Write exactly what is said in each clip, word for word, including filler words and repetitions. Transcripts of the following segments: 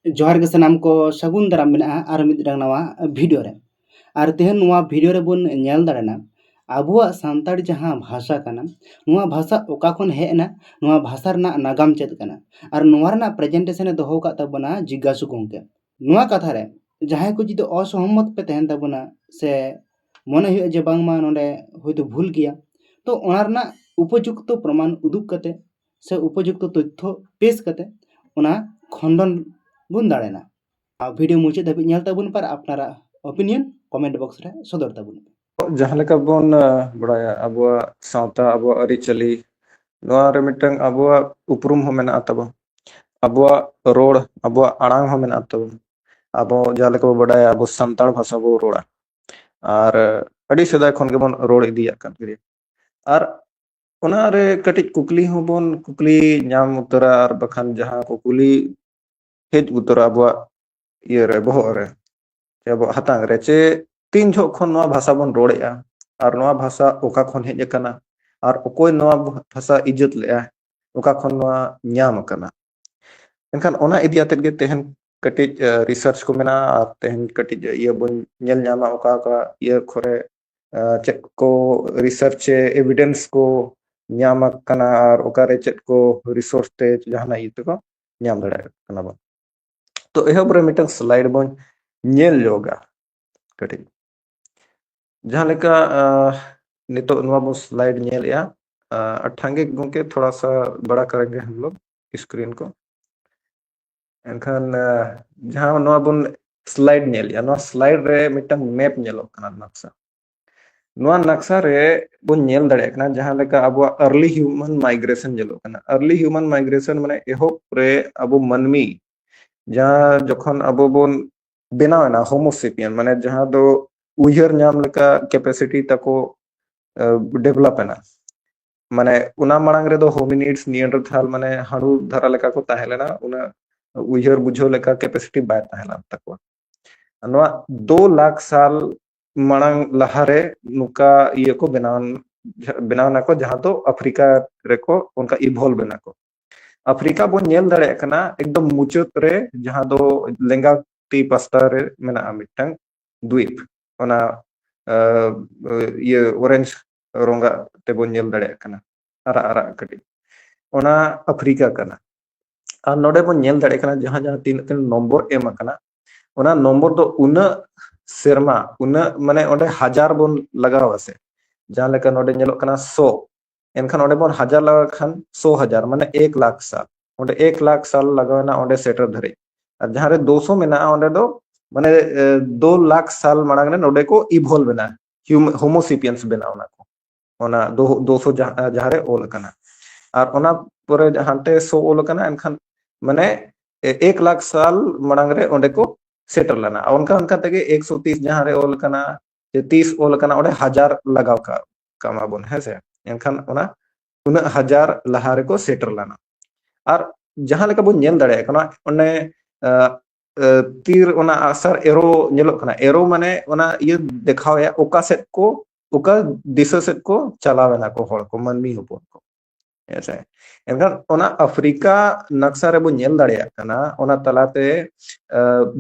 ᱡᱚᱦᱟᱨ ᱜᱮ ᱥᱟᱱᱟᱢ ᱠᱚ, ᱥᱟᱹᱜᱩᱱ ᱫᱟᱨᱟᱢ ᱢᱮᱱᱟᱜᱼᱟ ᱟᱨ ᱢᱤᱫᱴᱟᱝ ᱱᱟᱣᱟ ᱵᱷᱤᱰᱤᱭᱳ ᱨᱮ᱾ ᱟᱨ ᱛᱮᱦᱮᱧ ᱱᱚᱣᱟ ᱵᱷᱤᱰᱤᱭᱳ ᱨᱮᱵᱚᱱ ᱧᱮᱞ ᱫᱟᱲᱮᱱᱟ ᱟᱵᱚᱣᱟᱜ ᱥᱟᱱᱛᱟᱲ ᱡᱟᱦᱟᱸ ᱵᱷᱟᱥᱟ ᱠᱟᱱᱟ, ᱱᱚᱣᱟ ᱵᱷᱟᱥᱟ ᱚᱠᱟ ᱠᱷᱚᱱ ᱦᱮᱡ ᱮᱱᱟ, ᱱᱚᱣᱟ ᱵᱷᱟᱥᱟ ᱨᱮᱱᱟᱜ ᱱᱟᱜᱟᱢ ᱪᱮᱫ ᱠᱟᱱᱟ, ᱟᱨ ᱱᱚᱣᱟ ᱨᱮᱱᱟᱜ ᱯᱨᱮᱡᱮᱱᱴᱮᱥᱚᱱ ᱮ ᱫᱚᱦᱚ ᱟᱠᱟᱫ ᱛᱟᱵᱚᱱᱟ ᱡᱤᱜᱽᱜᱟᱥᱩ ᱜᱚᱢᱠᱮ᱾ ᱱᱚᱣᱟ ᱠᱟᱛᱷᱟ ᱨᱮ ᱡᱟᱦᱟᱸᱭ ᱠᱚ ᱡᱩᱫᱤ ᱚᱥᱚᱦᱚᱢᱚᱛ ᱯᱮ ᱛᱟᱦᱮᱱ ᱛᱟᱵᱚᱱᱟ ᱥᱮ ᱢᱚᱱᱮ ᱦᱩᱭᱩᱜᱼᱟ ᱡᱮ ᱵᱟᱝᱢᱟ ᱱᱚᱰᱮ ᱦᱚᱭᱛᱳ ᱵᱷᱩᱞ ᱜᱮᱭᱟ, ᱛᱚ ᱚᱱᱟ ᱨᱮᱱᱟᱜ ᱩᱯᱚᱡᱩᱠᱛᱚ ᱯᱨᱚᱢᱟᱱ ᱩᱫᱩᱜ ᱠᱟᱛᱮ ᱥᱮ ᱩᱯᱚᱡᱩᱠᱛᱚ ᱛᱚᱛᱛᱷᱚ ᱯᱮᱥ ᱠᱟᱛᱮ ᱚᱱᱟ ᱠᱷᱚᱱᱰᱚᱱ ᱵᱚᱱ ᱫᱟᱲᱮᱱᱟ᱾ ᱟᱨ ᱵᱷᱤᱰᱤᱭᱳ ᱢᱩᱪᱟᱹᱫ ᱫᱷᱟᱹᱵᱤᱡ ᱧᱮᱞ ᱛᱟᱵᱚᱱ ᱯᱮ ᱟᱨ ᱟᱯᱱᱟᱨᱟᱜ ᱚᱯᱤᱱᱤᱭᱚᱱ ᱠᱚᱢᱮᱱᱴ ᱵᱚᱠᱥ ᱨᱮ ᱥᱚᱫᱚᱨ ᱛᱟᱵᱚᱱ ᱯᱮ᱾ ᱡᱟᱦᱟᱸ ᱞᱮᱠᱟ ᱵᱚᱱ, ᱟᱸ, ᱵᱟᱲᱟᱭᱟ, ᱟᱵᱚᱣᱟᱜ ᱥᱟᱶᱛᱟ, ᱟᱵᱚᱣᱟᱜ ᱟᱹᱨᱤᱪᱟᱹᱞᱤ, ᱱᱚᱣᱟ ᱨᱮ ᱢᱤᱫᱴᱟᱝ ᱟᱵᱚᱣᱟᱜ ᱩᱯᱨᱩᱢ ᱦᱚᱸ ᱢᱮᱱᱟᱜᱼᱟ ᱛᱟᱵᱚᱱ, ᱟᱵᱚᱣᱟᱜ ᱨᱚᱲ, ᱟᱵᱚᱣᱟᱜ ᱟᱲᱟᱝ ᱦᱚᱸ ᱢᱮᱱᱟᱜᱼᱟ ᱛᱟᱵᱚᱱ᱾ ᱟᱵᱚ ᱡᱟᱦᱟᱸ ᱞᱮᱠᱟ ᱵᱚ ᱵᱟᱰᱟᱭᱟ, ᱟᱵᱚ ᱥᱟᱱᱛᱟᱲ ᱵᱷᱟᱥᱟ ᱵᱚ ᱨᱚᱲᱟ, ᱟᱨ ᱟᱹᱰᱤ ᱥᱮᱫᱟᱭ ᱠᱷᱚᱱ ᱜᱮᱵᱚᱱ ᱨᱚᱲ ᱤᱫᱤᱭᱟᱜ ᱠᱟᱱ ᱜᱮᱭᱟ᱾ ᱟᱨ ᱚᱱᱟ ᱨᱮ ᱠᱟᱹᱴᱤᱡ ᱠᱩᱠᱞᱤ ᱦᱚᱸᱵᱚᱱ ᱠᱩᱠᱞᱤ ᱧᱟᱢ ᱩᱛᱟᱹᱨᱟ, ᱟᱨ ᱵᱟᱠᱷᱟᱱ ᱡᱟᱦᱟᱸ ᱠᱚ ᱠᱩᱞᱤ ᱦᱮᱡ ᱩᱛᱟᱹᱨᱟ ᱟᱵᱚᱣᱟᱜ ᱤᱭᱟᱹ ᱨᱮ, ᱵᱚᱦᱚᱜ ᱨᱮ, ᱥᱮ ᱟᱵᱚᱣᱟᱜ ᱦᱟᱛᱟᱝ ᱨᱮ, ᱪᱮ ᱛᱤᱱ ᱡᱚᱦᱚᱜ ᱠᱷᱚᱱ ᱱᱚᱣᱟ ᱵᱷᱟᱥᱟ ᱵᱚᱱ ᱨᱚᱲᱮᱫᱼᱟ, ᱟᱨ ᱱᱚᱣᱟ ᱵᱷᱟᱥᱟ ᱚᱠᱟ ᱠᱷᱚᱱ ᱦᱮᱡ ᱟᱠᱟᱱᱟ, ᱟᱨ ᱚᱠᱚᱭ ᱱᱚᱣᱟ ᱵᱷᱟᱥᱟ ᱤᱡᱚᱛ ᱞᱮᱫᱼᱟ, ᱚᱠᱟ ᱠᱷᱚᱱ ᱱᱚᱣᱟ ᱧᱟᱢ ᱟᱠᱟᱱᱟ᱾ ᱮᱱᱠᱷᱟᱱ ᱚᱱᱟ ᱤᱫᱤ ᱟᱛᱮᱫ ᱜᱮ ᱛᱮᱦᱮᱧ ᱠᱟᱹᱴᱤᱡ, ᱮ, ᱨᱤᱥᱟᱨᱪ ᱠᱚ ᱢᱮᱱᱟᱜᱼᱟ, ᱟᱨ ᱛᱮᱦᱮᱧ ᱠᱟᱹᱴᱤᱡ ᱤᱭᱟᱹ ᱵᱚᱱ ᱧᱮᱞ ᱧᱟᱢᱟ, ᱚᱠᱟ ᱚᱠᱟ ᱤᱭᱟᱹ ᱠᱚᱨᱮ, ᱮ, ᱪᱮᱫ ᱠᱚ ᱨᱤᱥᱟᱨᱪ ᱥᱮ ᱮᱵᱤᱰᱮᱱᱥ ᱠᱚ ᱧᱟᱢ ᱟᱠᱟᱱᱟ, ᱟᱨ ᱚᱠᱟᱨᱮ ᱪᱮᱫ ᱠᱚ ᱨᱤᱥᱳᱨᱥ ᱛᱮ ᱡᱟᱦᱟᱱᱟᱜ ᱤᱭᱟᱹ ᱛᱮᱠᱚ ᱧᱟᱢ ᱫᱟᱲᱮᱭᱟᱜ ᱠᱟᱱᱟ ᱵᱚᱱ᱾ ᱛᱚ ᱮᱦᱚᱵ ᱨᱮ ᱢᱤᱫᱴᱟᱝ ᱥᱞᱟᱭᱤᱰ ᱵᱚᱱ ᱧᱮᱞ ᱧᱚᱜᱟ ᱠᱟᱹᱴᱤᱡ᱾ ᱡᱟᱦᱟᱸ ᱞᱮᱠᱟ, ᱟᱸ, ᱱᱤᱛᱚᱜ ᱱᱚᱣᱟ ᱵᱚᱱ ᱥᱞᱟᱭᱤᱰ ᱧᱮᱞᱮᱜᱼᱟ, ᱟᱸ, ᱟᱨ ᱴᱷᱟᱸᱜᱮ ᱜᱚᱢᱠᱮ ᱛᱷᱚᱲᱟ ᱥᱟ ᱵᱟᱲᱟ ᱠᱟᱨᱮᱸᱜᱮ ᱦᱟᱢ ᱞᱳᱜ ᱥᱠᱨᱤᱱ ᱠᱚ᱾ ᱮᱱᱠᱷᱟᱱ, ᱟᱸ, ᱡᱟᱦᱟᱸ ᱱᱚᱣᱟ ᱵᱚᱱ ᱥᱞᱟᱭᱤᱰ ᱧᱮᱞᱮᱜᱼᱟ, ᱱᱚᱣᱟ ᱥᱞᱟᱭᱤᱰ ᱨᱮ ᱢᱤᱫᱴᱟᱝ ᱢᱮᱯ ᱧᱮᱞᱚᱜ ᱠᱟᱱᱟ, ᱱᱟᱠᱥᱟ᱾ ᱱᱚᱣᱟ ᱱᱟᱠᱥᱟ ᱨᱮ ᱵᱚᱱ ᱧᱮᱞ ᱫᱟᱲᱮᱭᱟᱜ ᱠᱟᱱᱟ, ᱡᱟᱦᱟᱸ ᱞᱮᱠᱟ ᱟᱵᱚᱣᱟᱜ early human migration ᱧᱮᱞᱚᱜ ᱠᱟᱱᱟ᱾ Early human migration ᱢᱟᱱᱮ ᱮᱦᱚᱵ ᱨᱮ ᱟᱵᱚ ᱢᱟᱹᱱᱢᱤ ᱡᱟᱦᱟᱸ ᱡᱚᱠᱷᱚᱱ ᱟᱵᱚ ᱵᱚᱱ ᱵᱮᱱᱟᱣ ᱮᱱᱟ, Homo sapien, ᱢᱟᱱᱮ ᱡᱟᱦᱟᱸ ᱫᱚ ᱩᱭᱦᱟᱹᱨ ᱧᱟᱢ ᱞᱮᱠᱟ capacity ᱛᱟᱠᱚ, ᱮ, develop ᱮᱱᱟ᱾ ᱢᱟᱱᱮ ᱚᱱᱟ ᱢᱟᱲᱟᱝ ᱨᱮᱫᱚ hominids, Neanderthal, ᱢᱟᱱᱮ ᱦᱟᱹᱲᱩ ᱫᱷᱟᱨᱟ ᱞᱮᱠᱟ ᱠᱚ ᱛᱟᱦᱮᱸ ᱞᱮᱱᱟ, ᱩᱱᱟᱹᱜ ᱩᱭᱦᱟᱹᱨ ᱵᱩᱡᱷᱟᱹᱣ ᱞᱮᱠᱟ capacity ᱵᱟᱭ ᱛᱟᱦᱮᱸ ᱞᱮᱱ ᱛᱟᱠᱚᱣᱟ᱾ ᱱᱚᱣᱟ ᱫᱩ ᱞᱟᱠᱷ ᱥᱟᱞ ᱢᱟᱲᱟᱝ ᱞᱟᱦᱟᱨᱮ ᱱᱚᱝᱠᱟ ᱤᱭᱟᱹ ᱠᱚ ᱵᱮᱱᱟᱣ, ᱵᱮᱱᱟᱣ ᱱᱟᱠᱚ, ᱡᱟᱦᱟᱸ ᱫᱚ ᱟᱯᱷᱨᱤᱠᱟ ᱨᱮᱠᱚ ᱚᱱᱠᱟ evolve ᱮᱱᱟ ᱠᱚ᱾ ᱟᱯᱷᱨᱤᱠᱟ ᱵᱚᱱ ᱧᱮᱞ ᱫᱟᱲᱮᱭᱟᱜ ᱠᱟᱱᱟ ᱮᱠᱫᱚᱢ ᱢᱩᱪᱟᱹᱫ ᱨᱮ, ᱡᱟᱦᱟᱸ ᱫᱚ ᱞᱮᱸᱜᱟ ᱛᱤ ᱯᱟᱥᱴᱟ ᱨᱮ ᱢᱮᱱᱟᱜᱼᱟ ᱢᱤᱫᱴᱟᱝ ᱫᱣᱤᱯ, ᱚᱱᱟ ᱤᱭᱟᱹ ᱚᱨᱮᱧᱡᱽ ᱨᱚᱝᱜᱟᱜ ᱛᱮᱵᱚᱱ ᱧᱮᱞ ᱫᱟᱲᱮᱭᱟᱜ ᱠᱟᱱᱟ, ᱟᱨᱟᱜ ᱟᱨᱟᱜ ᱠᱟᱹᱴᱤᱡ, ᱚᱱᱟ ᱟᱯᱷᱨᱤᱠᱟ ᱠᱟᱱᱟ᱾ ᱟᱨ ᱱᱚᱰᱮ ᱵᱚᱱ ᱧᱮᱞ ᱫᱟᱲᱮᱭᱟᱜ ᱠᱟᱱᱟ ᱡᱟᱦᱟᱸ ᱡᱟᱦᱟᱸ ᱛᱤᱱᱟᱹᱜ ᱛᱤᱱᱟᱹᱜ ᱱᱚᱢᱵᱚᱨ ᱮᱢ ᱟᱠᱟᱱᱟ, ᱚᱱᱟ ᱱᱚᱢᱵᱚᱨ ᱫᱚ ᱩᱱᱟᱹᱜ ᱥᱮᱨᱢᱟ, ᱩᱱᱟᱹᱜ ᱢᱟᱱᱮ ᱚᱸᱰᱮ ᱦᱟᱡᱟᱨ ᱵᱚᱱ ᱞᱟᱜᱟᱣᱟ ᱥᱮ, ᱡᱟᱦᱟᱸ ᱞᱮᱠᱟ ᱱᱚᱰᱮ ᱧᱮᱞᱚᱜ ᱠᱟᱱᱟ ᱥᱚ, ᱮᱱᱠᱷᱟᱱ ᱚᱸᱰᱮ ᱵᱚᱱ ᱦᱟᱡᱟᱨ ᱞᱟᱜᱟᱣ ᱠᱷᱟᱱ ᱥᱚ ᱦᱟᱡᱟᱨ, ᱢᱟᱱᱮ ᱮᱠ ᱞᱟᱠᱷ ᱥᱟᱞ, ᱚᱸᱰᱮ ᱮᱠ ᱞᱟᱠᱷ ᱥᱟᱞ ᱞᱟᱜᱟᱣ ᱮᱱᱟ ᱚᱸᱰᱮ ᱥᱮᱴᱮᱨ ᱫᱷᱟᱹᱨᱤᱡ᱾ ᱟᱨ ᱡᱟᱦᱟᱸ ᱨᱮ ᱫᱩᱥᱚ ᱢᱮᱱᱟᱜᱼᱟ, ᱚᱸᱰᱮ ᱫᱚ ᱢᱟᱱᱮ ᱫᱩ ᱞᱟᱠᱷ ᱥᱟᱞ ᱢᱟᱲᱟᱝ ᱨᱮ ᱱᱚᱰᱮ ᱠᱚ ᱤᱵᱷᱚᱞ ᱵᱮᱱᱟ, ᱦᱳᱢᱳᱥᱤᱯᱤᱭᱟᱱᱥ ᱵᱮᱱᱟᱣ ᱚᱱᱟ ᱠᱚ, ᱚᱱᱟ ᱫᱩᱥᱚ ᱡᱟᱦᱟᱸ ᱨᱮ ᱚᱞ ᱟᱠᱟᱱᱟ᱾ ᱟᱨ ᱚᱱᱟ ᱯᱚᱨᱮ ᱦᱟᱱᱛᱮ ᱥᱚ ᱚᱞ ᱟᱠᱟᱱᱟ, ᱮᱱᱠᱷᱟᱱ ᱢᱟᱱᱮ ᱮᱠ ᱞᱟᱠᱷ ᱥᱟᱞ ᱢᱟᱲᱟᱝ ᱨᱮ ᱚᱸᱰᱮ ᱠᱚ ᱥᱮᱴᱮᱨ ᱞᱮᱱᱟ᱾ ᱚᱱᱠᱟ ᱚᱱᱠᱟ ᱛᱮᱜᱮ ᱮᱠᱥᱚ ᱛᱤᱥ ᱡᱟᱦᱟᱸ ᱨᱮ ᱚᱞ ᱟᱠᱟᱱᱟ, ᱡᱮ ᱛᱤᱥ ᱚᱞ ᱟᱠᱟᱱᱟ, ᱚᱸᱰᱮ ᱦᱟᱡᱟᱨ ᱞᱟᱜᱟᱣ ᱠᱟᱜ ᱠᱟᱜ ᱢᱟ ᱵᱚᱱ, ᱦᱮᱸ ᱥᱮ? ᱮᱱᱠᱷᱟᱱ ᱚᱱᱟ ᱩᱱᱟᱹᱜ ᱦᱟᱡᱟᱨ ᱞᱟᱦᱟ ᱨᱮᱠᱚ ᱥᱮᱴᱮᱨ ᱞᱮᱱᱟ᱾ ᱟᱨ ᱡᱟᱦᱟᱸ ᱞᱮᱠᱟ ᱵᱚᱱ ᱧᱮᱞ ᱫᱟᱲᱮᱭᱟᱜ ᱠᱟᱱᱟ, ᱚᱱᱮ ᱛᱤᱨ, ᱚᱱᱟ ᱟᱜᱼᱥᱟᱨ ᱮᱨᱳ ᱧᱮᱞᱚᱜ ᱠᱟᱱᱟ, ᱮᱨᱳ ᱢᱟᱱᱮ ᱚᱱᱟ ᱤᱭᱟᱹ ᱫᱮᱠᱷᱟᱣᱮᱭᱟ ᱚᱠᱟ ᱥᱮᱫ ᱠᱚ, ᱚᱠᱟ ᱫᱤᱥᱟᱹ ᱥᱮᱫ ᱠᱚ ᱪᱟᱞᱟᱣ ᱮᱱᱟ ᱠᱚ ᱦᱚᱲ ᱠᱚ, ᱢᱟᱹᱱᱢᱤ ᱦᱚᱯᱚᱱ ᱠᱚ, ᱦᱮᱸ ᱥᱮ? ᱮᱱᱠᱷᱟᱱ ᱚᱱᱟ ᱟᱯᱷᱨᱤᱠᱟ ᱱᱟᱠᱥᱟ ᱨᱮᱵᱚᱱ ᱧᱮᱞ ᱫᱟᱲᱮᱭᱟᱜ ᱠᱟᱱᱟ, ᱚᱱᱟ ᱛᱟᱞᱟᱛᱮ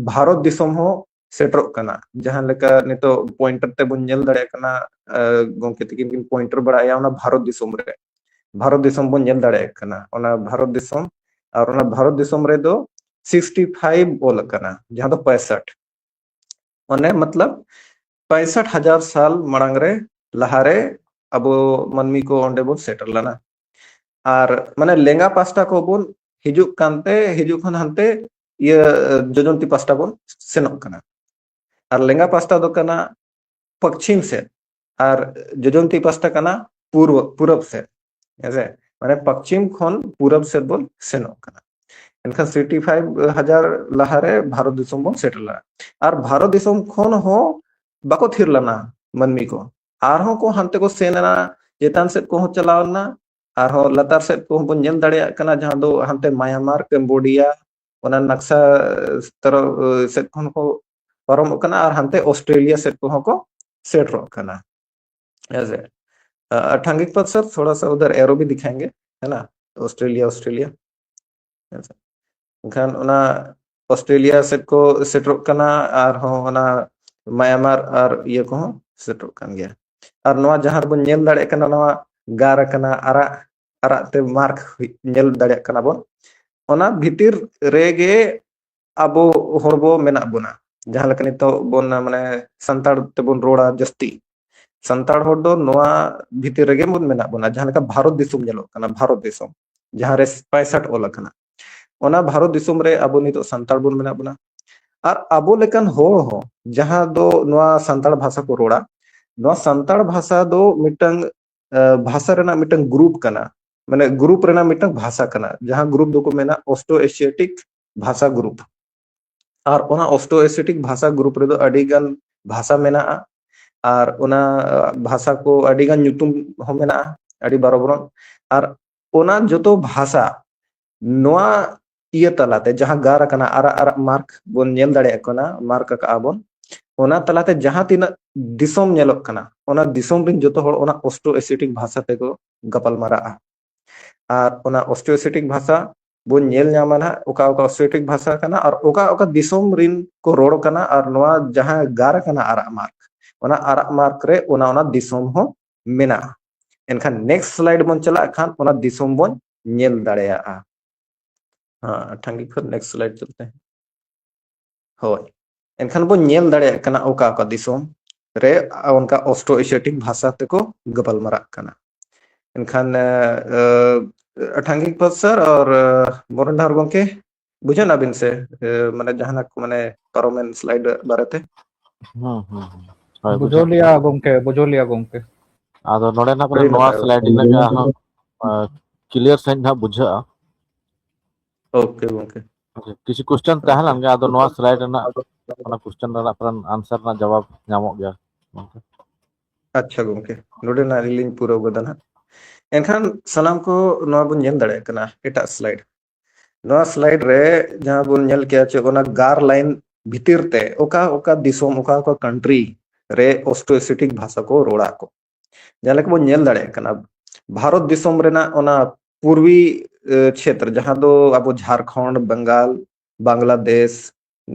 ᱵᱷᱟᱨᱚᱛ ᱫᱤᱥᱚᱢ ᱦᱚᱸ ᱥᱮᱴᱮᱨᱚᱜ ᱠᱟᱱᱟ᱾ ᱡᱟᱦᱟᱸ ᱞᱮᱠᱟ ᱱᱤᱛᱚᱜ ᱯᱚᱭᱮᱱᱴᱟᱨ ᱛᱮᱵᱚᱱ ᱧᱮᱞ ᱫᱟᱲᱮᱭᱟᱜ ᱠᱟᱱᱟ, ᱜᱚᱢᱠᱮ ᱛᱤᱠᱤᱱ ᱠᱤᱱ ᱯᱚᱭᱮᱱᱴᱟᱨ ᱵᱟᱲᱟᱭᱟ ᱚᱱᱟ ᱵᱷᱟᱨᱚᱛ ᱫᱤᱥᱚᱢ ᱨᱮ, ᱵᱷᱟᱨᱚᱛ ᱫᱤᱥᱚᱢ ᱵᱚᱱ ᱧᱮᱞ ᱫᱟᱲᱮᱭᱟᱜ ᱠᱟᱱᱟ᱾ ᱚᱱᱟ ᱵᱷᱟᱨᱚᱛ ᱫᱤᱥᱚᱢ, ᱟᱨ ᱚᱱᱟ ᱵᱷᱟᱨᱚᱛ ᱫᱤᱥᱚᱢ ᱨᱮᱫᱚ ᱥᱤᱠᱥᱴᱤ ᱯᱷᱟᱭᱤᱵᱷ ᱚᱞ ᱟᱠᱟᱱᱟ, ᱡᱟᱦᱟᱸ ᱫᱚ ᱯᱚᱸᱭᱥᱚᱴᱷ, ᱢᱟᱱᱮ ᱢᱚᱛᱞᱚᱵ ᱯᱚᱸᱭᱥᱚᱴᱷ ᱦᱟᱡᱟᱨ ᱥᱟᱞ ᱢᱟᱲᱟᱝ ᱨᱮ, ᱞᱟᱦᱟᱨᱮ ᱟᱵᱚ ᱢᱟᱹᱱᱢᱤ ᱠᱚ ᱚᱸᱰᱮ ᱵᱚᱱ ᱥᱮᱴᱮᱨ ᱞᱮᱱᱟ᱾ ᱟᱨ ᱢᱟᱱᱮ ᱞᱮᱸᱜᱟ ᱯᱟᱥᱴᱟ ᱠᱚ ᱵᱚᱱ ᱦᱤᱡᱩᱜ ᱠᱟᱱᱛᱮ, ᱦᱤᱡᱩᱜ ᱠᱷᱚᱱ ᱦᱟᱱᱛᱮ ᱤᱭᱟᱹ ᱡᱚᱡᱚᱱᱛᱤ ᱯᱟᱥᱴᱟ ᱵᱚᱱ ᱥᱮᱱᱚᱜ ᱠᱟᱱᱟ᱾ ᱟᱨ ᱞᱮᱸᱜᱟ ᱯᱟᱥᱴᱟ ᱫᱚ ᱠᱟᱱᱟ ᱯᱚᱪᱷᱤᱢ ᱥᱮᱫ, ᱟᱨ ᱡᱚᱡᱚᱱᱛᱤ ᱯᱟᱥᱴᱟ ᱠᱟᱱᱟ ᱯᱩᱨᱵᱚ, ᱯᱩᱨᱚᱵ ᱥᱮᱫ, ᱦᱮᱸᱥᱮ? ᱢᱟᱱᱮ ᱯᱚᱪᱷᱤᱢ ᱠᱷᱚᱱ ᱯᱩᱨᱚᱵ ᱥᱮᱫ ᱵᱚᱱ ᱥᱮᱱᱚᱜ ᱠᱟᱱᱟ᱾ ᱮᱱᱠᱷᱟᱱ ᱥᱤᱠᱥᱴᱤ ᱯᱷᱟᱭᱤᱵᱷ ᱦᱟᱡᱟᱨ ᱞᱟᱦᱟᱨᱮ ᱵᱷᱟᱨᱚᱛ ᱫᱤᱥᱚᱢ ᱵᱚᱱ ᱥᱮᱴᱮᱨ ᱞᱮᱱᱟ᱾ ᱟᱨ ᱵᱷᱟᱨᱚᱛ ᱫᱤᱥᱚᱢ ᱠᱷᱚᱱ ᱦᱚᱸ ᱵᱟᱠᱚ ᱛᱷᱤᱨ ᱞᱮᱱᱟ ᱢᱟᱹᱱᱢᱤ ᱠᱚ, ᱟᱨᱦᱚᱸ ᱠᱚ ᱦᱟᱱᱛᱮ ᱠᱚ ᱥᱮᱱ ᱮᱱᱟ, ᱪᱮᱛᱟᱱ ᱥᱮᱫ ᱠᱚᱦᱚᱸ ᱪᱟᱞᱟᱣ ᱞᱮᱱᱟ, ᱟᱨᱦᱚᱸ ᱞᱟᱛᱟᱨ ᱥᱮᱫ ᱠᱚᱦᱚᱸ ᱵᱚᱱ ᱧᱮᱞ ᱫᱟᱲᱮᱭᱟᱜ ᱠᱟᱱᱟ, ᱡᱟᱦᱟᱸ ᱫᱚ ᱦᱟᱱᱛᱮ ᱢᱟᱭᱟᱱᱢᱟᱨ, ᱠᱮᱢᱵᱳᱰᱤᱭᱟ, ᱚᱱᱟ ᱱᱟᱠᱥᱟ ᱛᱚᱨᱚᱯ ᱥᱮᱫ ᱠᱷᱚᱱ ᱠᱚ ᱯᱟᱨᱚᱢᱚᱜ ᱠᱟᱱᱟ, ᱟᱨ ᱦᱟᱱᱛᱮ ᱚᱥᱴᱨᱮᱞᱤᱭᱟ ᱥᱮᱫ ᱠᱚᱦᱚᱸ ᱠᱚ ᱥᱮᱴᱮᱨᱚᱜ ᱠᱟᱱᱟ᱾ ᱦᱮᱸ ᱥᱮ? ᱟᱨ ᱴᱷᱟᱝᱜᱤᱠ ᱯᱟᱛ ᱥᱟᱨ, ᱛᱷᱚᱲᱟ ᱥᱟ ᱩᱫᱷᱟᱨ ᱮᱨᱳ ᱵᱷᱤ ᱫᱤᱠᱷᱟᱭᱮᱝᱜᱮ, ᱦᱮ ᱱᱟ? Australia, Australia. ᱦᱮᱸ ᱥᱮ᱾ ᱮᱱᱠᱷᱟᱱ ᱚᱱᱟ ᱚᱥᱴᱨᱮᱞᱤᱭᱟ ᱥᱮᱫ ᱠᱚ ᱥᱮᱴᱮᱨᱚᱜ ᱠᱟᱱᱟ, ᱟᱨᱦᱚᱸ ᱚᱱᱟ ᱢᱟᱭᱟᱱᱢᱟᱨ ᱟᱨ ᱤᱭᱟᱹ ᱠᱚᱦᱚᱸ ᱥᱮᱴᱮᱨᱚᱜ ᱠᱟᱱ ᱜᱮᱭᱟ᱾ ᱟᱨ ᱱᱚᱣᱟ ᱡᱟᱦᱟᱸ ᱨᱮᱵᱚᱱ ᱧᱮᱞ ᱫᱟᱲᱮᱭᱟᱜ ᱠᱟᱱᱟ, ᱱᱚᱣᱟ ᱜᱟᱨ ᱟᱠᱟᱱᱟ, ᱟᱨᱟᱜ ᱟᱨᱟᱜ ᱛᱮ ᱢᱟᱨᱠ ᱧᱮᱞ ᱫᱟᱲᱮᱭᱟᱜ ᱠᱟᱱᱟ ᱵᱚᱱ, ᱚᱱᱟ ᱵᱷᱤᱛᱤᱨ ᱨᱮᱜᱮ ᱟᱵᱚ ᱦᱚᱲ ᱵᱚ ᱢᱮᱱᱟᱜ ᱵᱚᱱᱟ᱾ ᱡᱟᱦᱟᱸ ᱞᱮᱠᱟ ᱱᱤᱛᱚᱜ ᱵᱚᱱ, ᱢᱟᱱᱮ, ᱥᱟᱱᱛᱟᱲ ᱛᱮᱵᱚᱱ ᱨᱚᱲᱟ ᱡᱟᱹᱥᱛᱤ, ᱥᱟᱱᱛᱟᱲ ᱦᱚᱲ ᱫᱚ ᱱᱚᱣᱟ ᱵᱷᱤᱛᱤᱨ ᱨᱮᱜᱮ ᱵᱚᱱ ᱢᱮᱱᱟᱜ ᱵᱚᱱᱟ᱾ ᱡᱟᱦᱟᱸ ᱞᱮᱠᱟ ᱵᱷᱟᱨᱚᱛ ᱫᱤᱥᱚᱢ ᱧᱮᱞᱚᱜ ᱠᱟᱱᱟ, ᱵᱷᱟᱨᱚᱛ ᱫᱤᱥᱚᱢ, ᱡᱟᱦᱟᱸ ᱨᱮ ᱯᱟᱭᱥᱟᱴ ᱚᱞ ᱟᱠᱟᱱᱟ, ᱚᱱᱟ ᱵᱷᱟᱨᱚᱛ ᱫᱤᱥᱚᱢ ᱨᱮ ᱟᱵᱚ ᱱᱤᱛᱚᱜ ᱥᱟᱱᱛᱟᱲ ᱵᱚᱱ ᱢᱮᱱᱟᱜ ᱵᱚᱱᱟ᱾ ᱟᱨ ᱟᱵᱚ ᱞᱮᱠᱟᱱ ᱦᱚᱲ ᱦᱚᱸ ᱡᱟᱦᱟᱸ ᱫᱚ ᱱᱚᱣᱟ ᱥᱟᱱᱛᱟᱲ ᱵᱷᱟᱥᱟ ᱠᱚ ᱨᱚᱲᱟ, ᱱᱚᱣᱟ ᱥᱟᱱᱛᱟᱲ ᱵᱷᱟᱥᱟ ᱫᱚ ᱢᱤᱫᱴᱟᱝ, ᱟᱸ, ᱵᱷᱟᱥᱟ ᱨᱮᱱᱟᱜ ᱢᱤᱫᱴᱟᱝ ᱜᱨᱩᱯ ᱠᱟᱱᱟ, ᱢᱟᱱᱮ ᱜᱨᱩᱯ ᱨᱮᱱᱟᱜ ᱢᱤᱫᱴᱟᱝ ᱵᱷᱟᱥᱟ ᱠᱟᱱᱟ, ᱡᱟᱦᱟᱸ ᱜᱨᱩᱯ ᱫᱚᱠᱚ ᱢᱮᱱᱟ ᱚᱥᱴᱨᱳ ᱮᱥᱤᱭᱟᱴᱤᱠ ᱵᱷᱟᱥᱟ ᱜᱨᱩᱯ᱾ ᱟᱨ ᱚᱱᱟ ᱚᱥᱴᱨᱳ ᱮᱥᱤᱭᱟᱴᱤᱠ ᱵᱷᱟᱥᱟ ᱜᱨᱩᱯ ᱨᱮᱫᱚ ᱟᱹᱰᱤ ᱜᱟᱱ ᱵᱷᱟᱥᱟ ᱢᱮᱱᱟᱜᱼᱟ, ᱟᱨ ᱚᱱᱟ ᱵᱷᱟᱥᱟ ᱠᱚ ᱟᱹᱰᱤ ᱜᱟᱱ ᱧᱩᱛᱩᱢ ᱦᱚᱸ ᱢᱮᱱᱟᱜᱼᱟ, ᱟᱹᱰᱤ ᱵᱟᱨᱚ ᱵᱚᱨᱚᱱ᱾ ᱟᱨ ᱚᱱᱟ ᱡᱚᱛᱚ ᱵᱷᱟᱥᱟ, ᱱᱚᱣᱟ ᱤᱭᱟᱹ ᱛᱟᱞᱟᱛᱮ ᱡᱟᱦᱟᱸ ᱜᱟᱨ ᱟᱠᱟᱱᱟ, ᱟᱨᱟᱜ ᱟᱨᱟᱜ ᱢᱟᱨᱠ ᱵᱚᱱ ᱧᱮᱞ ᱫᱟᱲᱮᱭᱟᱜ ᱠᱟᱱᱟ, ᱢᱟᱨᱠ ᱟᱠᱟᱜᱼᱟ ᱵᱚᱱ, ᱚᱱᱟ ᱛᱟᱞᱟᱛᱮ ᱡᱟᱦᱟᱸ ᱛᱤᱱᱟᱹᱜ ᱫᱤᱥᱚᱢ ᱧᱮᱞᱚᱜ ᱠᱟᱱᱟ, ᱚᱱᱟ ᱫᱤᱥᱚᱢ ᱨᱮᱱ ᱡᱚᱛᱚ ᱦᱚᱲ ᱚᱱᱟ ᱚᱥᱴᱨᱳ ᱮᱥᱤᱭᱟᱴᱤᱠ ᱵᱷᱟᱥᱟ ᱛᱮᱠᱚ ᱜᱟᱯᱟᱞ ᱢᱟᱨᱟᱜᱼᱟ᱾ ᱟᱨ ᱚᱱᱟ ᱚᱥᱴᱨᱳ ᱮᱥᱤᱭᱟᱴᱤᱠ ᱵᱷᱟᱥᱟ ᱵᱚᱱ ᱧᱮᱞ ᱧᱟᱢᱟ ᱱᱟᱦᱟᱜ, ᱚᱠᱟ ᱚᱠᱟ ᱚᱥᱴᱨᱳ ᱮᱥᱤᱭᱟᱴᱤᱠ ᱵᱷᱟᱥᱟ ᱠᱟᱱᱟ ᱟᱨ ᱚᱠᱟ ᱚᱠᱟ ᱫᱤᱥᱚᱢ ᱨᱮᱱ ᱠᱚ ᱨᱚᱲ ᱠᱟᱱᱟ, ᱟᱨ ᱱᱚᱣᱟ ᱡᱟᱦᱟᱸ ᱜᱟᱨ ᱠᱟᱱᱟ ᱟᱨᱟᱜ ᱢᱟᱨᱠ, ᱚᱱᱟ ᱟᱨᱟᱜ ᱢᱟᱨᱠ ᱨᱮ ᱚᱱᱟ ᱚᱱᱟ ᱫᱤᱥᱚᱢ ᱦᱚᱸ ᱢᱮᱱᱟᱜᱼᱟ᱾ ᱮᱱᱠᱷᱟᱱ ᱱᱮᱠᱥᱴ ᱥᱞᱟᱭᱤᱰ ᱵᱚᱱ ᱪᱟᱞᱟᱜ ᱠᱷᱟᱱ ᱚᱱᱟ ᱫᱤᱥᱚᱢ ᱵᱚᱱ ᱧᱮᱞ ᱫᱟᱲᱮᱭᱟᱜᱼᱟ᱾ ᱦᱮᱸ, ᱴᱷᱟᱝᱜᱤ ᱠᱷᱚᱱ ᱱᱮᱠᱥᱴ ᱥᱞᱟᱭᱤᱰ ᱪᱟᱞᱛᱮ ᱦᱮᱸ᱾ ᱦᱳᱭ, ᱮᱱᱠᱷᱟᱱ ᱵᱚᱱ ᱧᱮᱞ ᱫᱟᱲᱮᱭᱟᱜ ᱠᱟᱱᱟ ᱚᱠᱟ ᱚᱠᱟ ᱫᱤᱥᱚᱢ ᱨᱮ ᱚᱱᱠᱟ ᱚᱥᱴᱨᱳ ᱮᱥᱤᱭᱟᱴᱤᱠ ᱵᱷᱟᱥᱟ ᱛᱮᱠᱚ ᱜᱟᱯᱟᱞ ᱢᱟᱨᱟᱜ ᱠᱟᱱᱟ᱾ ᱮᱱᱠᱷᱟᱱ, ᱟᱸ, ᱟᱸ, ᱴᱷᱟᱝᱜᱤ ᱯᱨᱚᱯᱷᱮᱥᱚᱨ ᱟᱨ, ᱟᱸ, ᱵᱚᱨᱚᱱ ᱰᱟᱦᱟᱨ ᱜᱚᱢᱠᱮ, ᱵᱩᱡᱷᱟᱹᱣ ᱱᱟᱵᱤᱱ ᱥᱮ, ᱟᱸ, ᱢᱟᱱᱮ ᱡᱟᱦᱟᱱᱟᱜ ᱢᱟᱱᱮ ᱯᱟᱨᱚᱢᱮᱱ ᱥᱞᱟᱭᱤᱰ ᱵᱟᱨᱮᱛᱮ? ᱦᱩᱸ, ᱦᱩᱸ, ᱦᱩᱸ᱾ ᱦᱳᱭ, ᱵᱩᱡᱷᱟᱹᱣ ᱵᱩᱡᱷᱟᱹᱣ ᱞᱮᱭᱟ ᱜᱚᱢᱠᱮ, ᱵᱩᱡᱷᱟᱹᱣ ᱞᱮᱭᱟ ᱜᱚᱢᱠᱮ᱾ ᱟᱫᱚ ᱱᱚᱰᱮ ᱱᱟᱜ ᱟᱹᱰᱤ ᱱᱚᱣᱟ ᱱᱟᱯᱟᱭ ᱥᱞᱟᱭᱤᱰ ᱜᱚᱢᱠᱮ᱾ ᱞᱮᱠᱟ ᱟᱨᱦᱚᱸ, ᱟᱸ, ᱠᱞᱤᱭᱟᱨ ᱥᱟᱺᱦᱤᱡ ᱱᱟᱜ ᱵᱩᱡᱷᱟᱹᱜᱼᱟ᱾ ᱳᱠᱮ ᱜᱚᱢᱠᱮ᱾ ᱠᱤᱪᱷᱩ ᱠᱚᱥᱪᱮᱱ ᱛᱟᱦᱮᱸ ᱞᱮᱱ ᱜᱮᱭᱟ, ᱟᱫᱚ ᱱᱚᱣᱟ ᱥᱞᱟᱭᱤᱰ ᱨᱮᱱᱟᱜ ᱚᱱᱟ ᱠᱚᱥᱪᱮᱱ ᱨᱮᱱᱟᱜ ᱯᱨᱟᱱ ᱟᱱᱥᱟᱨ ᱨᱮᱱᱟᱜ ᱡᱚᱵᱟᱵ ᱧᱟᱢᱚᱜ ᱜᱮᱭᱟ ᱜᱚᱢᱠᱮ᱾ ᱟᱪᱪᱷᱟ ᱜᱚᱢᱠᱮ, ᱱᱚᱰᱮ ᱱᱟᱜ ᱟᱹᱞᱤᱧ ᱞᱤᱧ ᱯᱩᱨᱟᱹᱣ ᱠᱟᱫᱟ ᱱᱟᱜ᱾ ᱮᱱᱠᱷᱟᱱ ᱥᱟᱱᱟᱢ ᱠᱚ ᱱᱚᱣᱟ ᱵᱚᱱ ᱧᱮᱞ ᱫᱟᱲᱮᱭᱟᱜ ᱠᱟᱱᱟ, ᱮᱴᱟᱜ ᱥᱞᱟᱭᱤᱰ᱾ ᱱᱚᱣᱟ ᱥᱞᱟᱭᱤᱰ ᱨᱮ ᱡᱟᱦᱟᱸ ᱵᱚᱱ ᱧᱮᱞ ᱠᱮᱜᱼᱟ ᱪᱮ, ᱚᱱᱟ ᱜᱟᱨ ᱞᱟᱭᱤᱱ ᱵᱷᱤᱛᱤᱨ ᱛᱮ ᱚᱠᱟ ᱚᱠᱟ ᱫᱤᱥᱚᱢ, ᱚᱠᱟ ᱚᱠᱟ ᱠᱟᱱᱴᱨᱤ ᱨᱮ ᱚᱥᱴᱨᱳ ᱮᱥᱤᱭᱟᱴᱤᱠ ᱵᱷᱟᱥᱟ ᱠᱚ ᱨᱚᱲᱟ ᱠᱚ᱾ ᱡᱟᱦᱟᱸ ᱞᱮᱠᱟ ᱵᱚᱱ ᱧᱮᱞ ᱫᱟᱲᱮᱭᱟᱜ ᱠᱟᱱᱟ, ᱵᱷᱟᱨᱚᱛ ᱫᱤᱥᱚᱢ ᱨᱮᱱᱟᱜ ᱚᱱᱟ ᱯᱩᱨᱵᱤ ᱮ, ᱪᱷᱮᱛᱨᱚ, ᱡᱟᱦᱟᱸ ᱫᱚ ᱟᱵᱚ ᱡᱷᱟᱲᱠᱷᱚᱸᱰ, ᱵᱟᱝᱜᱟᱞ, ᱵᱟᱝᱞᱟᱫᱮᱥ,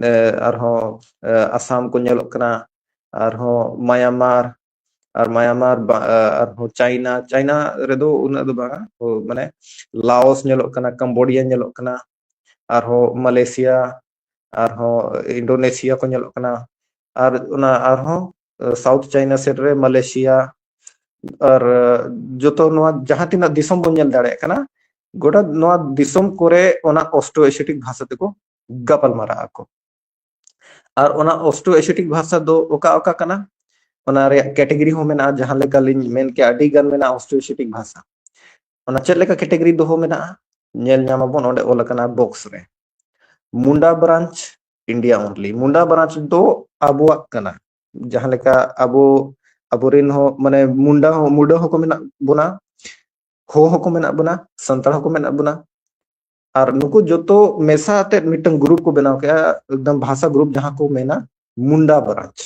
ᱮ, ᱟᱨᱦᱚᱸ ᱮ, ᱟᱥᱟᱢ ᱠᱚ ᱧᱮᱞᱚᱜ ᱠᱟᱱᱟ, ᱟᱨᱦᱚᱸ ᱢᱟᱭᱟᱱᱢᱟᱨ, ᱟᱨ ᱢᱟᱭᱟᱱᱢᱟᱨ ᱵᱟ- ᱮ, ᱟᱨᱦᱚᱸ ᱪᱟᱭᱱᱟ᱾ ᱪᱟᱭᱱᱟ ᱨᱮᱫᱚ ᱩᱱᱟᱹᱜ ᱫᱚ ᱵᱟᱝᱟ, ᱛᱚ, ᱢᱟᱱᱮ ᱞᱟᱣᱚᱥ ᱧᱮᱞᱚᱜ ᱠᱟᱱᱟ, ᱠᱟᱢᱵᱳᱰᱤᱭᱟ ᱧᱮᱞᱚᱜ ᱠᱟᱱᱟ, ᱟᱨᱦᱚᱸ ᱢᱟᱞᱮᱥᱤᱭᱟ, ᱟᱨᱦᱚᱸ ᱤᱱᱰᱳᱱᱮᱥᱤᱭᱟ ᱠᱚ ᱧᱮᱞᱚᱜ ᱠᱟᱱᱟ, ᱟᱨ ᱚᱱᱟ ᱟᱨᱦᱚᱸ ᱥᱟᱣᱩᱛᱷ ᱪᱟᱭᱱᱟ ᱥᱮᱫ ᱨᱮ ᱢᱟᱞᱮᱥᱤᱭᱟ, ᱟᱨ ᱡᱚᱛᱚ ᱱᱚᱣᱟ ᱡᱟᱦᱟᱸ ᱛᱤᱱᱟᱹᱜ ᱫᱤᱥᱚᱢ ᱵᱚᱱ ᱧᱮᱞ ᱫᱟᱲᱮᱭᱟᱜ ᱠᱟᱱᱟ, ᱜᱚᱴᱟ ᱱᱚᱣᱟ ᱫᱤᱥᱚᱢ ᱠᱚᱨᱮ ᱚᱱᱟ ᱚᱥᱴᱨᱳ ᱮᱥᱤᱭᱟᱴᱤᱠ ᱵᱷᱟᱥᱟ ᱛᱮᱠᱚ ᱜᱟᱯᱟᱞ ᱢᱟᱨᱟᱜ ᱟᱠᱚ᱾ ᱟᱨ ᱚᱱᱟ ᱚᱥᱴᱨᱳ ᱮᱥᱤᱭᱟᱴᱤᱠ ᱵᱷᱟᱥᱟ ᱫᱚ ᱚᱠᱟ ᱚᱠᱟ ᱠᱟᱱᱟ? ᱚᱱᱟ ᱨᱮᱭᱟᱜ ᱠᱮᱴᱮᱜᱚᱨᱤ ᱦᱚᱸ ᱢᱮᱱᱟᱜᱼᱟ, ᱡᱟᱦᱟᱸ ᱞᱮᱠᱟ ᱞᱤᱧ ᱢᱮᱱ ᱠᱮᱜᱼᱟ, ᱟᱹᱰᱤ ᱜᱟᱱ ᱢᱮᱱᱟᱜᱼᱟ ᱚᱥᱴᱨᱳ ᱮᱥᱤᱭᱟᱴᱤᱠ ᱵᱷᱟᱥᱟ᱾ ᱚᱱᱟ ᱪᱮᱫ ᱞᱮᱠᱟ ᱠᱮᱴᱮᱜᱚᱨᱤ ᱫᱚᱦᱚ ᱢᱮᱱᱟᱜᱼᱟ, ᱧᱮᱞ ᱧᱟᱢ ᱟᱵᱚᱱ ᱚᱸᱰᱮ ᱚᱞ ᱟᱠᱟᱱᱟ ᱵᱚᱠᱥ ᱨᱮ, Munda branch, India ᱚᱱᱞᱤ᱾ Munda branch ᱫᱚ ᱟᱵᱚᱣᱟᱜ ᱠᱟᱱᱟ, ᱡᱟᱦᱟᱸ ᱞᱮᱠᱟ ᱟᱵᱚ ᱟᱵᱚᱨᱮᱱ ᱦᱚᱸ, ᱢᱟᱱᱮ, ᱢᱩᱱᱰᱟ ᱦᱚᱸ, ᱢᱩᱰᱟᱹ ᱦᱚᱸᱠᱚ ᱢᱮᱱᱟᱜ ᱵᱚᱱᱟ, ᱦᱳ ᱦᱚᱸᱠᱚ ᱢᱮᱱᱟᱜ ᱵᱚᱱᱟ, ᱥᱟᱱᱛᱟᱲ ᱦᱚᱸᱠᱚ ᱢᱮᱱᱟᱜ ᱵᱚᱱᱟ᱾ ᱟᱨ ᱱᱩᱠᱩ ᱡᱚᱛᱚ ᱢᱮᱥᱟ ᱟᱛᱮᱫ ᱢᱤᱫᱴᱟᱝ ᱜᱨᱩᱯ ᱠᱚ ᱵᱮᱱᱟᱣ ᱠᱮᱜᱼᱟ, ᱮᱠᱫᱚᱢ ᱵᱷᱟᱥᱟ ᱜᱨᱩᱯ, ᱡᱟᱦᱟᱸ ᱠᱚ ᱢᱮᱱᱟ ᱢᱩᱱᱰᱟ ᱵᱨᱟᱧᱪ᱾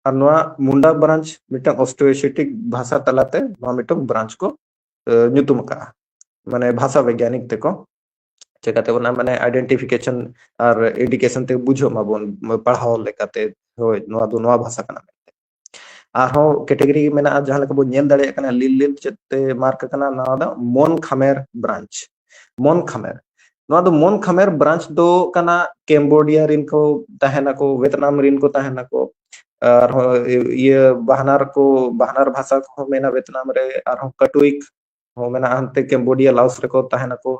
ᱟᱨ ᱱᱚᱣᱟ ᱢᱩᱱᱰᱟ ᱵᱨᱟᱧᱪ ᱢᱤᱫᱴᱟᱝ ᱚᱥᱴᱨᱳ ᱮᱥᱤᱭᱟᱴᱤᱠ ᱵᱷᱟᱥᱟ ᱛᱟᱞᱟᱛᱮ ᱱᱚᱣᱟ ᱢᱤᱫᱴᱟᱝ ᱵᱨᱟᱧᱪ ᱠᱚ ᱮ, ᱧᱩᱛᱩᱢ ᱟᱠᱟᱜᱼᱟ, ᱢᱟᱱᱮ ᱵᱷᱟᱥᱟ ᱵᱤᱜᱽᱜᱟᱱᱤᱠ ᱛᱮᱠᱚ᱾ ᱪᱮᱠᱟᱛᱮ ᱚᱱᱟ, ᱢᱟᱱᱮ, ᱟᱭᱰᱮᱱᱴᱤᱯᱷᱤᱠᱮᱥᱚᱱ ᱟᱨ ᱤᱱᱰᱤᱠᱮᱥᱚᱱ ᱛᱮ ᱵᱩᱡᱷᱟᱹᱜ ᱢᱟᱵᱚᱱ ᱯᱟᱲᱦᱟᱣ ᱞᱮᱠᱟᱛᱮ, ᱦᱳᱭ, ᱱᱚᱣᱟ ᱫᱚ ᱱᱚᱣᱟ ᱵᱷᱟᱥᱟ ᱠᱟᱱᱟ ᱢᱮᱱᱛᱮ᱾ ᱟᱨᱦᱚᱸ ᱠᱮᱴᱮᱜᱚᱨᱤ ᱢᱮᱱᱟᱜᱼᱟ, ᱡᱟᱦᱟᱸ ᱞᱮᱠᱟ ᱵᱚᱱ ᱧᱮᱞ ᱫᱟᱲᱮᱭᱟᱜ ᱠᱟᱱᱟ, ᱞᱤᱞ ᱞᱤᱞ ᱪᱮᱫ ᱛᱮ ᱢᱟᱨᱠ ᱟᱠᱟᱱᱟ, ᱱᱚᱣᱟ ᱫᱚ ᱢᱚᱱ ᱠᱷᱟᱢᱮᱨ ᱵᱨᱟᱧᱪ᱾ ᱢᱚᱱ ᱠᱷᱟᱢᱮᱨ, ᱱᱚᱣᱟ ᱫᱚ ᱢᱚᱱ ᱠᱷᱟᱢᱮᱨ ᱵᱨᱟᱧᱪ ᱫᱚ ᱠᱟᱱᱟ, ᱠᱮᱢᱵᱳᱰᱤᱭᱟ ᱨᱮᱱ ᱠᱚ ᱛᱟᱦᱮᱱᱟᱠᱚ, ᱵᱷᱮᱛᱱᱟᱢ ᱨᱮᱱ ᱠᱚ ᱛᱟᱦᱮᱱᱟᱠᱚ, ᱟᱨᱦᱚᱸ ᱤᱭᱟᱹ ᱵᱟᱦᱱᱟᱨ ᱠᱚ, ᱵᱟᱦᱱᱟᱨ ᱵᱷᱟᱥᱟ ᱠᱚᱦᱚᱸ ᱢᱮᱱᱟᱜᱼᱟ ᱵᱷᱮᱛᱱᱟᱢ ᱨᱮ, ᱟᱨᱦᱚᱸ ᱠᱟᱴᱩᱭᱠ ᱦᱚᱸ ᱢᱮᱱᱟᱜᱼᱟ, ᱦᱟᱱᱛᱮ ᱠᱮᱢᱵᱳᱰᱤᱭᱟ, ᱞᱟᱣᱩᱥ ᱨᱮᱠᱚ ᱛᱟᱦᱮᱱᱟᱠᱚ,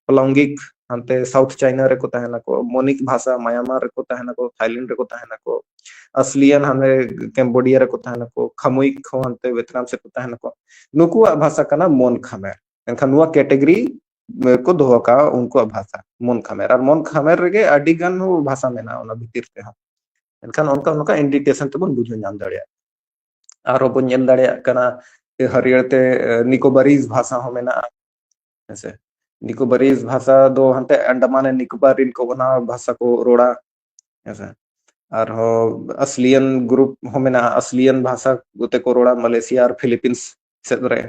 ᱯᱞᱚᱝᱜᱤᱠ ᱦᱟᱱᱛᱮ ᱥᱟᱣᱩᱛᱷ ᱪᱟᱭᱱᱟ ᱨᱮᱠᱚ ᱛᱟᱦᱮᱱᱟᱠᱚ, ᱢᱚᱱᱤᱠ ᱵᱷᱟᱥᱟ ᱢᱟᱭᱟᱱᱢᱟᱨ ᱨᱮᱠᱚ ᱛᱟᱦᱮᱱᱟᱠᱚ, ᱛᱷᱟᱭᱞᱮᱱᱰ ᱨᱮᱠᱚ ᱛᱟᱦᱮᱱᱟᱠᱚ, ᱟᱥᱞᱤᱭᱟᱱ ᱦᱟᱱᱮ ᱠᱮᱢᱵᱳᱰᱤᱭᱟ ᱨᱮᱠᱚ ᱛᱟᱦᱮᱱᱟᱠᱚ, ᱠᱷᱟᱢᱩᱭᱤᱠ ᱦᱚᱸ ᱦᱟᱱᱛᱮ ᱵᱷᱮᱛᱱᱟᱢ ᱥᱮᱫ ᱠᱚ ᱛᱟᱦᱮᱱᱟᱠᱚ᱾ ᱱᱩᱠᱩᱣᱟᱜ ᱵᱷᱟᱥᱟ ᱠᱟᱱᱟ ᱢᱚᱱ ᱠᱷᱟᱢᱮᱨ᱾ ᱮᱱᱠᱷᱟᱱ ᱱᱚᱣᱟ ᱠᱮᱴᱮᱜᱚᱨᱤ ᱠᱚ ᱫᱚᱦᱚ ᱟᱠᱟᱫᱼᱟ ᱩᱱᱠᱩᱣᱟᱜ ᱵᱷᱟᱥᱟ, ᱢᱚᱱ ᱠᱷᱟᱢᱮᱨ᱾ ᱟᱨ ᱢᱚᱱ ᱠᱷᱟᱢᱮᱨ ᱨᱮᱜᱮ ᱟᱹᱰᱤ ᱜᱟᱱ ᱵᱷᱟᱥᱟ ᱢᱮᱱᱟᱜᱼᱟ ᱚᱱᱟ ᱵᱷᱤᱛᱤᱨ ᱛᱮᱦᱚᱸ᱾ ᱮᱱᱠᱷᱟᱱ ᱚᱱᱠᱟ, ᱚᱱᱠᱟ ᱤᱱᱰᱤᱠᱮᱥᱚᱱ ᱛᱮᱵᱚᱱ ᱵᱩᱡᱷᱟᱹᱣ ᱧᱟᱢ ᱫᱟᱲᱮᱭᱟᱜᱼᱟ᱾ ᱟᱨᱦᱚᱸ ᱵᱚᱱ ᱧᱮᱞ ᱫᱟᱲᱮᱭᱟᱜ ᱠᱟᱱᱟ, ᱦᱟᱹᱨᱭᱟᱹᱲ ᱛᱮ, ᱮ, ᱱᱤᱠᱳᱵᱟᱨᱤᱡᱽ ᱵᱷᱟᱥᱟ ᱦᱚᱸ ᱢᱮᱱᱟᱜᱼᱟ᱾ ᱦᱮᱸᱥᱮ, ᱱᱤᱠᱳᱵᱟᱨᱤᱡᱽ ᱵᱷᱟᱥᱟ ᱫᱚ ᱦᱟᱱᱛᱮ ᱟᱱᱰᱟᱢᱟᱱ ᱮᱱᱰ ᱱᱤᱠᱳᱵᱟᱨ ᱨᱮᱱ ᱠᱚ ᱚᱱᱟ ᱵᱷᱟᱥᱟ ᱠᱚ ᱨᱚᱲᱟ᱾ ᱦᱮᱸᱥᱮ, ᱟᱨᱦᱚᱸ ᱟᱥᱞᱤᱭᱟᱱ ᱜᱨᱩᱯ ᱦᱚᱸ ᱢᱮᱱᱟᱜᱼᱟ, ᱟᱥᱞᱤᱭᱟᱱ ᱵᱷᱟᱥᱟ ᱠᱚᱛᱮ ᱠᱚ ᱨᱚᱲᱟ ᱢᱟᱞᱮᱥᱤᱭᱟ ᱟᱨ ᱯᱷᱤᱞᱤᱯᱤᱱᱥ ᱥᱮᱫ ᱨᱮ᱾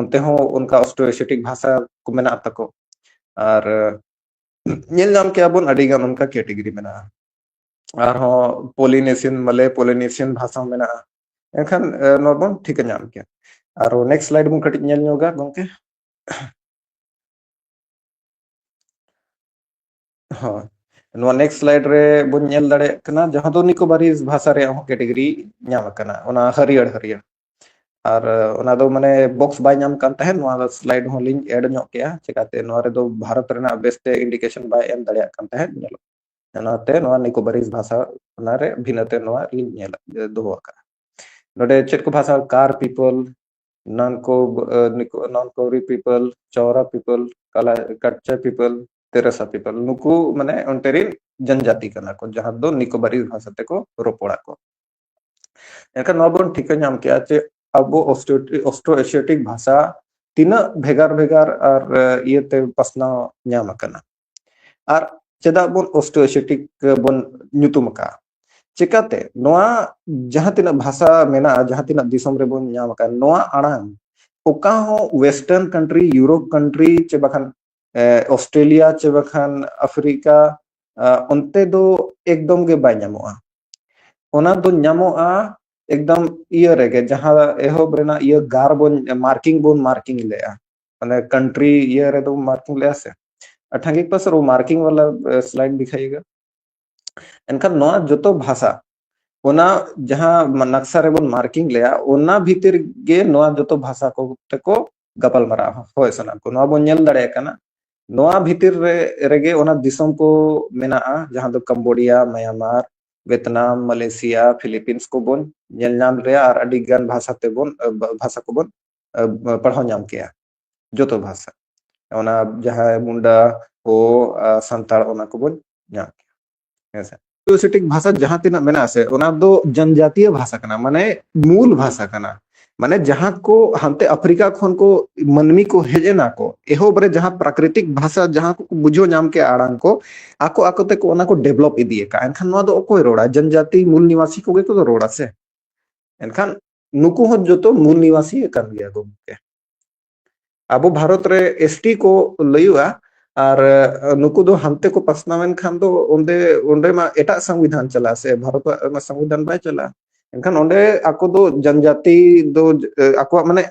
ᱚᱱᱛᱮ ᱦᱚᱸ ᱚᱱᱠᱟ ᱚᱥᱴᱨᱳ ᱮᱥᱤᱭᱟᱴᱤᱠ ᱵᱷᱟᱥᱟ ᱠᱚ ᱢᱮᱱᱟᱜ ᱛᱟᱠᱚ᱾ ᱟᱨ ᱧᱮᱞ ᱧᱟᱢ ᱠᱮᱭᱟ ᱵᱚᱱ ᱟᱹᱰᱤ ᱜᱟᱱ ᱚᱱᱠᱟ ᱠᱮᱴᱮᱜᱚᱨᱤ ᱢᱮᱱᱟᱜᱼᱟ᱾ ᱟᱨᱦᱚᱸ ᱯᱚᱞᱤᱱᱮᱥᱤᱭᱟᱱ, ᱢᱟᱞᱮ ᱯᱚᱞᱤᱱᱮᱥᱤᱭᱟᱱ ᱵᱷᱟᱥᱟ ᱦᱚᱸ ᱢᱮᱱᱟᱜᱼᱟ᱾ ᱮᱱᱠᱷᱟᱱ ᱱᱚᱣᱟ ᱵᱚᱱ ᱴᱷᱤᱠᱟᱹ ᱧᱟᱢ ᱠᱮᱭᱟ᱾ ᱟᱨ ᱱᱮᱠᱥᱴ ᱥᱞᱟᱭᱤᱰ ᱵᱚᱱ ᱠᱟᱹᱴᱤᱡ ᱧᱮᱞ ᱧᱚᱜᱟ ᱜᱚᱝᱠᱮ᱾ ᱦᱳᱭ, ᱱᱚᱣᱟ ᱱᱮᱠᱥᱴ ᱥᱞᱟᱭᱤᱰ ᱨᱮ ᱵᱚᱱ ᱧᱮᱞ ᱫᱟᱲᱮᱭᱟᱜ ᱠᱟᱱᱟ, ᱡᱟᱦᱟᱸ ᱫᱚ ᱱᱤᱠᱳᱵᱟᱨᱤᱡᱽ ᱵᱷᱟᱥᱟ ᱨᱮᱭᱟᱜ ᱦᱚᱸ ᱠᱮᱴᱮᱜᱚᱨᱤ ᱧᱟᱢ ᱟᱠᱟᱱᱟ, ᱚᱱᱟ ᱦᱟᱹᱨᱭᱟᱹᱲ ᱦᱟᱹᱨᱭᱟᱹᱲ᱾ ᱟᱨ ᱚᱱᱟ ᱫᱚ ᱢᱟᱱᱮ ᱵᱚᱠᱥ ᱵᱟᱭ ᱧᱟᱢ ᱠᱟᱱ ᱛᱟᱦᱮᱸᱫ, ᱱᱚᱣᱟ ᱥᱞᱟᱭᱤᱰ ᱦᱚᱸᱞᱤᱧ ᱮᱰ ᱧᱚᱜ ᱠᱮᱜᱼᱟ, ᱪᱮᱠᱟᱛᱮ ᱱᱚᱣᱟ ᱨᱮᱫᱚ ᱵᱷᱟᱨᱚᱛ ᱨᱮᱱᱟᱜ ᱵᱮᱥᱛᱮ ᱤᱱᱰᱤᱠᱮᱥᱚᱱ ᱵᱟᱭ ᱮᱢ ᱫᱟᱲᱮᱭᱟᱜ ᱠᱟᱱ ᱛᱟᱦᱮᱸᱫ, ᱧᱮᱞᱚᱜ᱾ ᱚᱱᱟᱛᱮ ᱱᱚᱣᱟ ᱱᱤᱠᱳᱵᱟᱨᱤᱡᱽ ᱵᱷᱟᱥᱟ ᱚᱱᱟᱨᱮ ᱵᱷᱤᱱᱟᱹᱛᱮ ᱱᱚᱣᱟ ᱞᱤᱧ ᱧᱮᱞ ᱫᱚᱦᱚ ᱟᱠᱟᱫᱼᱟ᱾ ᱱᱚᱰᱮ ᱪᱮᱫ ᱠᱚ ᱵᱷᱟᱥᱟ? ᱠᱟᱨ ᱯᱤᱯᱚᱞ, ᱱᱟᱱᱠᱳ Nancowry people, Chowra people, Katchal people, Teressa people, ᱱᱩᱠᱩ ᱢᱟᱱᱮ ᱚᱱᱛᱮ ᱨᱮᱱ ᱡᱚᱱᱡᱟᱛᱤ ᱠᱟᱱᱟ ᱠᱚ, ᱡᱟᱦᱟᱸ ᱫᱚ ᱱᱤᱠᱳᱵᱟᱨᱤ ᱵᱷᱟᱥᱟ ᱛᱮᱠᱚ ᱨᱚᱯᱚᱲᱟ ᱠᱚ᱾ ᱮᱱᱠᱷᱟᱱ ᱱᱚᱣᱟ ᱵᱚᱱ ᱴᱷᱤᱠᱟᱹ ᱧᱟᱢ ᱠᱮᱜᱼᱟ ᱡᱮ ᱟᱵᱚ ᱚᱥᱴᱨᱳ ᱮᱥᱤᱭᱟᱴᱤᱠ ᱵᱷᱟᱥᱟ ᱛᱤᱱᱟᱹᱜ ᱵᱷᱮᱜᱟᱨ ᱵᱷᱮᱜᱟᱨ ᱟᱨ ᱤᱭᱟᱹᱛᱮ ᱯᱟᱥᱱᱟᱣ ᱧᱟᱢ ᱟᱠᱟᱱᱟ, ᱟᱨ ᱪᱮᱫᱟᱜ ᱵᱚᱱ ᱚᱥᱴᱨᱳ ᱮᱥᱤᱭᱟᱴᱤᱠ ᱵᱚᱱ ᱧᱩᱛᱩᱢ ᱟᱠᱟᱫᱼᱟ? ᱪᱮᱠᱟᱛᱮ ᱱᱚᱣᱟ ᱡᱟᱦᱟᱸ ᱛᱤᱱᱟᱹᱜ ᱵᱷᱟᱥᱟ ᱢᱮᱱᱟᱜᱼᱟ, ᱡᱟᱦᱟᱸ ᱛᱤᱱᱟᱹᱜ ᱫᱤᱥᱚᱢ ᱨᱮᱵᱚᱱ ᱧᱟᱢ ᱟᱠᱟᱫ, ᱱᱚᱣᱟ ᱟᱲᱟᱝ ᱚᱠᱟ ᱦᱚᱸ ᱣᱮᱥᱴᱟᱨᱱ ᱠᱟᱱᱴᱨᱤ, ᱤᱭᱩᱨᱳᱯ ᱠᱟᱱᱴᱨᱤ, ᱪᱮ ᱵᱟᱠᱷᱟᱱ ᱚᱥᱴᱨᱮᱞᱤᱭᱟ ᱪᱮ ᱵᱟᱠᱷᱟᱱ ᱟᱯᱷᱨᱤᱠᱟ, ᱚᱱᱛᱮ ᱫᱚ ᱮᱠᱫᱚᱢ ᱜᱮ ᱵᱟᱭ ᱧᱟᱢᱚᱜᱼᱟ᱾ ᱚᱱᱟ ᱫᱚ ᱧᱟᱢᱚᱜᱼᱟ ᱮᱠᱫᱚᱢ ᱤᱭᱟᱹ ᱨᱮᱜᱮ, ᱡᱟᱦᱟᱸ ᱮᱦᱚᱵ ᱨᱮᱱᱟᱜ ᱤᱭᱟᱹ ᱜᱟᱨ ᱵᱚᱱ, ᱢᱟᱨᱠᱤᱝ ᱵᱚᱱ ᱢᱟᱨᱠᱤᱝ ᱞᱮᱜᱼᱟ, ᱢᱟᱱᱮ ᱠᱟᱱᱴᱨᱤ ᱤᱭᱟᱹ ᱨᱮᱫᱚ ᱢᱟᱨᱠᱤᱝ ᱞᱮᱜᱼᱟ ᱥᱮ᱾ ᱟᱨ ᱴᱷᱟᱝᱜᱤ ᱯᱟᱥ ᱨᱮ ᱢᱟᱨᱠᱤᱝ ᱣᱟᱞᱟ ᱥᱞᱟᱭᱤᱰ ᱫᱤᱠᱷᱟᱭᱮᱜᱟ᱾ ᱮᱱᱠᱷᱟᱱ ᱱᱚᱣᱟ ᱡᱚᱛᱚ ᱵᱷᱟᱥᱟ, ᱚᱱᱟ ᱡᱟᱦᱟᱸ ᱱᱟᱠᱥᱟ ᱨᱮᱵᱚᱱ ᱢᱟᱨᱠᱤᱝ ᱞᱮᱜᱼᱟ, ᱚᱱᱟ ᱵᱷᱤᱛᱤᱨ ᱜᱮ ᱱᱚᱣᱟ ᱡᱚᱛᱚ ᱵᱷᱟᱥᱟ ᱠᱚ ᱛᱮᱠᱚ ᱜᱟᱯᱟᱞ ᱢᱟᱨᱟᱣ ᱦᱚᱭ ᱥᱟᱱᱟᱢ ᱠᱚ, ᱱᱚᱣᱟ ᱵᱚᱱ ᱧᱮᱞ ᱫᱟᱲᱮᱭᱟᱜ ᱠᱟᱱᱟ᱾ ᱱᱚᱣᱟ ᱵᱷᱤᱛᱤᱨ ᱨᱮ ᱨᱮᱜᱮ ᱚᱱᱟ ᱫᱤᱥᱚᱢ ᱠᱚ ᱢᱮᱱᱟᱜᱼᱟ, ᱡᱟᱦᱟᱸ ᱫᱚ ᱠᱟᱢᱵᱳᱰᱤᱭᱟ, ᱢᱟᱭᱟᱱᱢᱟᱨ, ᱵᱷᱮᱛᱱᱟᱢ, ᱢᱟᱞᱮᱥᱤᱭᱟ, ᱯᱷᱤᱞᱤᱯᱤᱱᱥ ᱠᱚᱵᱚᱱ ᱧᱮᱞ ᱧᱟᱢ ᱨᱮᱭᱟ ᱟᱨ ᱟᱹᱰᱤ ᱜᱟᱱ ᱵᱷᱟᱥᱟ ᱛᱮᱵᱚᱱ, ᱵᱷᱟᱥᱟ ᱠᱚᱵᱚᱱ ᱯᱟᱲᱦᱟᱣ ᱧᱟᱢ ᱠᱮᱭᱟ᱾ ᱡᱚᱛᱚ ᱵᱷᱟᱥᱟ, ᱚᱱᱟ ᱡᱟᱦᱟᱸ ᱢᱩᱱᱰᱟ, ᱦᱳ, ᱥᱟᱱᱛᱟᱲ, ᱚᱱᱟ ᱠᱚᱵᱚᱱ ᱧᱟᱢ ᱠᱮᱭᱟ᱾ ᱦᱮᱸ ᱥᱮ? ᱚᱥᱴᱨᱳ ᱮᱥᱤᱭᱟᱴᱤᱠ ᱵᱷᱟᱥᱟ ᱡᱟᱦᱟᱸ ᱛᱤᱱᱟᱹᱜ ᱢᱮᱱᱟᱜᱼᱟ ᱥᱮ, ᱚᱱᱟ ᱫᱚ ᱡᱚᱱᱡᱟᱛᱤᱭᱚ ᱵᱷᱟᱥᱟ ᱠᱟᱱᱟ, ᱢᱟᱱᱮ ᱢᱩᱞ ᱵᱷᱟᱥᱟ ᱠᱟᱱᱟ᱾ ᱢᱟᱱᱮ ᱡᱟᱦᱟᱸ ᱠᱚ ᱦᱟᱱᱛᱮ ᱟᱯᱷᱨᱤᱠᱟ ᱠᱷᱚᱱ ᱠᱚ ᱢᱟᱹᱱᱢᱤ ᱠᱚ ᱦᱮᱡ ᱮᱱᱟ ᱠᱚ, ᱮᱦᱚᱵ ᱨᱮ ᱡᱟᱦᱟᱸ ᱯᱨᱟᱠᱨᱤᱛᱤᱠ ᱵᱷᱟᱥᱟ ᱡᱟᱦᱟᱸ ᱠᱚ ᱵᱩᱡᱷᱟᱹᱣ ᱧᱟᱢ ᱠᱮᱜᱼᱟ ᱟᱲᱟᱝ ᱠᱚ, ᱟᱠᱚ ᱟᱠᱚ ᱛᱮᱠᱚ ᱚᱱᱟ ᱠᱚ ᱰᱮᱵᱷᱞᱚᱯ ᱤᱫᱤ ᱟᱠᱟᱫᱼᱟ᱾ ᱮᱱᱠᱷᱟᱱ ᱱᱚᱣᱟ ᱫᱚ ᱚᱠᱚᱭ ᱨᱚᱲᱟ? ᱡᱚᱱᱡᱟᱛᱤ ᱢᱩᱞ ᱱᱤᱵᱟᱥᱤ ᱠᱚᱜᱮ ᱠᱚ ᱨᱚᱲᱟ ᱥᱮ᱾ ᱮᱱᱠᱷᱟᱱ ᱱᱩᱠᱩ ᱦᱚᱸ ᱡᱚᱛᱚ ᱢᱩᱞ ᱱᱤᱵᱟᱥᱤ ᱠᱟᱱ ᱜᱮᱭᱟ ᱠᱚ ᱜᱚᱢᱠᱮ᱾ ᱟᱵᱚ ᱵᱷᱟᱨᱚᱛ ᱨᱮ ᱮᱥᱴᱤ ᱠᱚ ᱞᱟᱹᱭᱩᱜᱼᱟ, ᱟᱨ ᱱᱩᱠᱩ ᱫᱚ ᱦᱟᱱᱛᱮ ᱠᱚ ᱯᱟᱥᱱᱟᱣ ᱮᱱ ᱠᱷᱟᱱ ᱫᱚ ᱚᱸᱰᱮ ᱚᱸᱰᱮ ᱢᱟ ᱮᱴᱟᱜ ᱥᱚᱝᱵᱤᱫᱷᱟᱱ ᱪᱟᱞᱟᱜᱼᱟ ᱥᱮ, ᱵᱷᱟᱨᱚᱛ ᱢᱟ ᱥᱚᱝᱵᱤᱫᱷᱟᱱ ᱵᱟᱭ ᱪᱟᱞᱟᱜᱼᱟ᱾ ᱮᱱᱠᱷᱟᱱ ᱚᱸᱰᱮ ᱟᱠᱚ ᱫᱚ ᱡᱚᱱᱡᱟᱛᱤ ᱫᱚ ᱟᱠᱚᱣᱟᱜ ᱢᱟᱱᱮ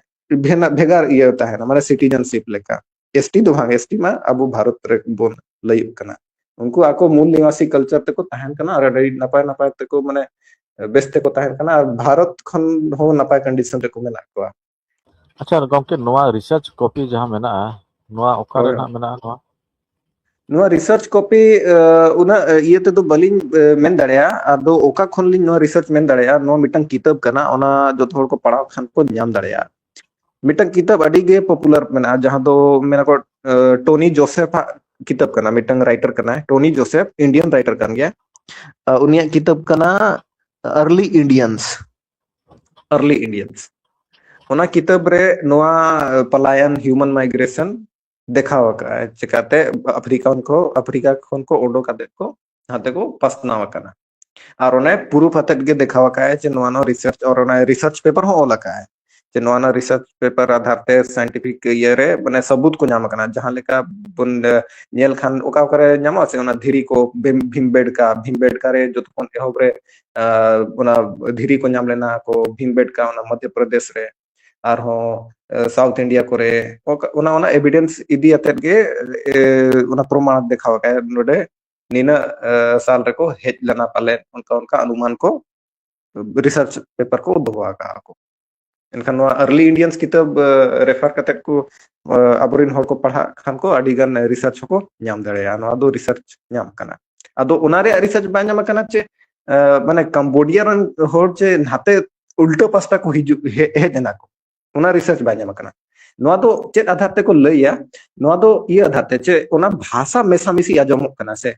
ᱵᱷᱮᱱᱟ- ᱵᱷᱮᱜᱟᱨ ᱤᱭᱟᱹ ᱛᱟᱦᱮᱱᱟ, ᱢᱟᱱᱮ ᱥᱤᱴᱤᱡᱮᱱᱥᱤᱯ ᱞᱮᱠᱟ᱾ ᱮᱥᱴᱤ ᱫᱚ ᱵᱟᱝ, ᱮᱥᱴᱤ ᱢᱟ ᱟᱵᱚ ᱵᱷᱟᱨᱚᱛ ᱨᱮ ᱵᱚᱱ ᱞᱟᱹᱭᱩᱜ ᱠᱟᱱᱟ᱾ ᱩᱱᱠᱩ ᱟᱠᱚ ᱢᱩᱞ ᱱᱤᱣᱟᱥᱤ ᱠᱟᱞᱪᱟᱨ ᱛᱮᱠᱚ ᱛᱟᱦᱮᱱ ᱠᱟᱱᱟ ᱟᱨ ᱟᱹᱰᱤ ᱱᱟᱯᱟᱭ ᱱᱟᱯᱟᱭ ᱛᱮᱠᱚ ᱢᱟᱱᱮ ᱵᱮᱥ ᱛᱮᱠᱚ ᱛᱟᱦᱮᱱ ᱠᱟᱱᱟ, ᱟᱨ ᱵᱷᱟᱨᱚᱛ ᱠᱷᱚᱱ ᱦᱚᱸ ᱱᱟᱯᱟᱭ ᱠᱚᱱᱰᱤᱥᱚᱱ ᱨᱮᱠᱚ ᱢᱮᱱᱟᱜ ᱠᱚᱣᱟ᱾ ᱟᱪᱪᱷᱟ ᱜᱚᱢᱠᱮ, ᱱᱚᱣᱟ ᱨᱤᱥᱟᱨᱪ ᱠᱚᱯᱤ ᱡᱟᱦᱟᱸ ᱢᱮᱱᱟᱜᱼᱟ, ᱱᱚᱣᱟ ᱚᱠᱟᱨᱮ ᱦᱳᱭ᱾ ᱱᱟᱜ ᱢᱮᱱᱟᱜᱼᱟ? ᱱᱚᱣᱟ ᱱᱚᱣᱟ ᱨᱤᱥᱟᱨᱪ ᱠᱚᱯᱤ ᱩᱱᱟᱹᱜ ᱤᱭᱟᱹ ᱛᱮᱫᱚ ᱵᱟᱹᱞᱤᱧ ᱢᱮᱱ ᱫᱟᱲᱮᱭᱟᱜᱼᱟ᱾ ᱟᱫᱚ ᱚᱠᱟ ᱠᱷᱚᱱ ᱞᱤᱧ ᱱᱚᱣᱟ ᱨᱤᱥᱟᱨᱪ ᱢᱮᱱ ᱫᱟᱲᱮᱭᱟᱜᱼᱟ, ᱱᱚᱣᱟ ᱢᱤᱫᱴᱟᱝ ᱠᱤᱛᱟᱹᱵ ᱠᱟᱱᱟ, ᱚᱱᱟ ᱡᱚᱛᱚ ᱦᱚᱲ ᱠᱚ ᱯᱟᱲᱦᱟᱣ ᱠᱷᱟᱱ ᱠᱚ ᱧᱟᱢ ᱫᱟᱲᱮᱭᱟᱜᱼᱟ᱾ ᱢᱤᱫᱴᱟᱝ ᱠᱤᱛᱟᱹᱵ ᱟᱹᱰᱤ ᱜᱮ ᱯᱚᱯᱩᱞᱟᱨ ᱢᱮᱱᱟᱜᱼᱟ, ᱡᱟᱦᱟᱸ ᱫᱚ ᱢᱮᱱᱟᱠᱚ ᱴᱳᱱᱤ ᱡᱳᱥᱮᱯ ᱟᱜ ᱠᱤᱛᱟᱹᱵ ᱠᱟᱱᱟ, ᱢᱤᱫᱴᱟᱝ ᱨᱟᱭᱴᱟᱨ ᱠᱟᱱᱟᱭ ᱴᱳᱱᱤ ᱡᱳᱥᱮᱯ, ᱤᱱᱰᱤᱭᱟᱱ ᱨᱟᱭᱴᱟᱨ ᱠᱟᱱ ᱜᱮᱭᱟ᱾ ᱩᱱᱤᱭᱟᱜ ᱠᱤᱛᱟᱹᱵ ᱠᱟᱱᱟ ᱟᱨᱞᱤ ᱤᱱᱰᱤᱭᱟᱱᱥ, ᱟᱨᱞᱤ ᱤᱱᱰᱤᱭᱟᱱᱥ᱾ ᱚᱱᱟ ᱠᱤᱛᱟᱹᱵ ᱨᱮ ᱱᱚᱣᱟ ᱯᱟᱞᱟᱭᱟᱱ, ᱦᱤᱭᱩᱢᱮᱱ ᱢᱟᱭᱜᱨᱮᱥᱚᱱ, ᱫᱮᱠᱷᱟᱣ ᱟᱠᱟᱫᱼᱟᱭ ᱪᱤᱠᱟᱛᱮ ᱟᱯᱷᱨᱤᱠᱟ ᱠᱷᱚᱱ ᱠᱚ ᱟᱯᱷᱨᱤᱠᱟ ᱠᱷᱚᱱ ᱠᱚ ᱩᱰᱩᱠ ᱠᱟᱛᱮ ᱠᱚ ᱦᱟᱱᱛᱮ ᱠᱚ ᱯᱟᱥᱱᱟᱣ ᱟᱠᱟᱱᱟ᱾ ᱟᱨ ᱚᱱᱮ ᱯᱩᱨᱩᱯ ᱟᱛᱮᱫ ᱜᱮ ᱫᱮᱠᱷᱟᱣ ᱟᱠᱟᱫᱼᱟᱭ ᱡᱮ ᱱᱚᱣᱟ ᱱᱚᱣᱟ ᱨᱤᱥᱟᱨᱪ, ᱟᱨ ᱚᱱᱟ ᱨᱤᱥᱟᱨᱪ ᱯᱮᱯᱟᱨ ᱦᱚᱸ ᱚᱞ ᱟᱠᱟᱫᱼᱟᱭ ᱡᱮ ᱱᱚᱣᱟ ᱱᱚᱣᱟ ᱨᱤᱥᱟᱨᱪ ᱯᱮᱯᱟᱨ ᱟᱫᱷᱟᱨ ᱛᱮ ᱥᱟᱭᱮᱱᱴᱤᱯᱷᱤᱠ ᱤᱭᱟᱹ ᱨᱮ ᱢᱟᱱᱮ ᱥᱟᱵᱩᱛ ᱠᱚ ᱧᱟᱢ ᱟᱠᱟᱱᱟ᱾ ᱡᱟᱦᱟᱸ ᱞᱮᱠᱟ ᱵᱚᱱ ᱧᱮᱞ ᱠᱷᱟᱱ ᱚᱠᱟ ᱚᱠᱟᱨᱮ ᱧᱟᱢᱚᱜᱼᱟ ᱥᱮ, ᱚᱱᱟ ᱫᱷᱤᱨᱤ ᱠᱚ ᱵᱷᱤᱢ- ᱵᱷᱤᱢᱵᱮᱰᱠᱟ, ᱵᱷᱤᱢᱵᱮᱰᱠᱟ ᱨᱮ ᱡᱚᱛᱚ ᱠᱷᱚᱱ ᱮᱦᱚᱵ ᱨᱮ ᱚᱱᱟ ᱫᱷᱤᱨᱤ ᱠᱚ ᱧᱟᱢ ᱞᱮᱱᱟ ᱠᱚ ᱵᱷᱤᱢᱵᱮᱰᱠᱟ, ᱚᱱᱟ ᱢᱚᱫᱽᱫᱷᱚ ᱯᱨᱚᱫᱮᱥ ᱨᱮ᱾ ᱟᱨᱦᱚᱸ ᱥᱟᱣᱩᱛᱷ ᱤᱱᱰᱤᱭᱟ ᱠᱚᱨᱮ ᱚᱱᱟ ᱚᱱᱟ ᱮᱵᱤᱰᱮᱱᱥ ᱤᱫᱤ ᱟᱛᱮᱫ ᱜᱮ ᱚᱱᱟ ᱯᱨᱚᱢᱟᱱ ᱫᱮᱠᱷᱟᱣ ᱟᱠᱟᱫ ᱱᱚᱰᱮ ᱱᱤᱱᱟᱹᱜ ᱥᱟᱞ ᱨᱮᱠᱚ ᱦᱮᱡ ᱞᱮᱱᱟ ᱯᱟᱞᱮ, ᱚᱱᱠᱟ ᱚᱱᱠᱟ ᱚᱱᱩᱢᱟᱱ ᱠᱚ ᱨᱤᱥᱟᱨᱪ ᱯᱮᱯᱟᱨ ᱠᱚ ᱫᱚᱦᱚ ᱟᱠᱟᱫᱼᱟ ᱠᱚ᱾ ᱮᱱᱠᱷᱟᱱ ᱱᱚᱣᱟ ᱟᱨᱞᱤ ᱤᱱᱰᱤᱭᱟᱱᱥ ᱠᱤᱛᱟᱹᱵ ᱨᱮᱯᱷᱟᱨ ᱠᱟᱛᱮᱫ ᱠᱚ ᱟᱵᱚᱨᱮᱱ ᱦᱚᱲ ᱠᱚ ᱯᱟᱲᱦᱟᱜ ᱠᱷᱟᱱ ᱠᱚ ᱟᱹᱰᱤ ᱜᱟᱱ ᱨᱤᱥᱟᱨᱪ ᱦᱚᱸᱠᱚ ᱧᱟᱢ ᱫᱟᱲᱮᱭᱟᱜᱼᱟ᱾ ᱱᱚᱣᱟ ᱫᱚ ᱨᱤᱥᱟᱨᱪ ᱧᱟᱢ ᱠᱟᱱᱟ᱾ ᱟᱫᱚ ᱚᱱᱟ ᱨᱮᱭᱟᱜ ᱨᱤᱥᱟᱨᱪ ᱵᱟᱭ ᱧᱟᱢ ᱟᱠᱟᱱᱟ ᱪᱮ ᱢᱟᱱᱮ ᱠᱟᱢᱵᱳᱰᱤᱭᱟ ᱨᱮᱱ ᱦᱚᱲ ᱪᱮ ᱱᱟᱛᱮ ᱩᱞᱴᱟᱹ ᱯᱟᱥᱴᱟ ᱠᱚ ᱦᱤᱡᱩᱜ ᱦᱮᱡ ᱮᱱᱟ ᱠᱚ, ᱚᱱᱟ ᱨᱤᱥᱟᱨᱪ ᱵᱟᱭ ᱧᱟᱢ ᱟᱠᱟᱱᱟ᱾ ᱱᱚᱣᱟ ᱫᱚ ᱪᱮᱫ ᱟᱫᱷᱟᱨ ᱛᱮᱠᱚ ᱞᱟᱹᱭᱟ? ᱱᱚᱣᱟ ᱫᱚ ᱤᱭᱟᱹ ᱟᱫᱷᱟᱨ ᱛᱮ ᱪᱮ ᱚᱱᱟ ᱵᱷᱟᱥᱟ ᱢᱮᱥᱟᱢᱤᱥᱤ ᱟᱸᱡᱚᱢᱚᱜ ᱠᱟᱱᱟ ᱥᱮ,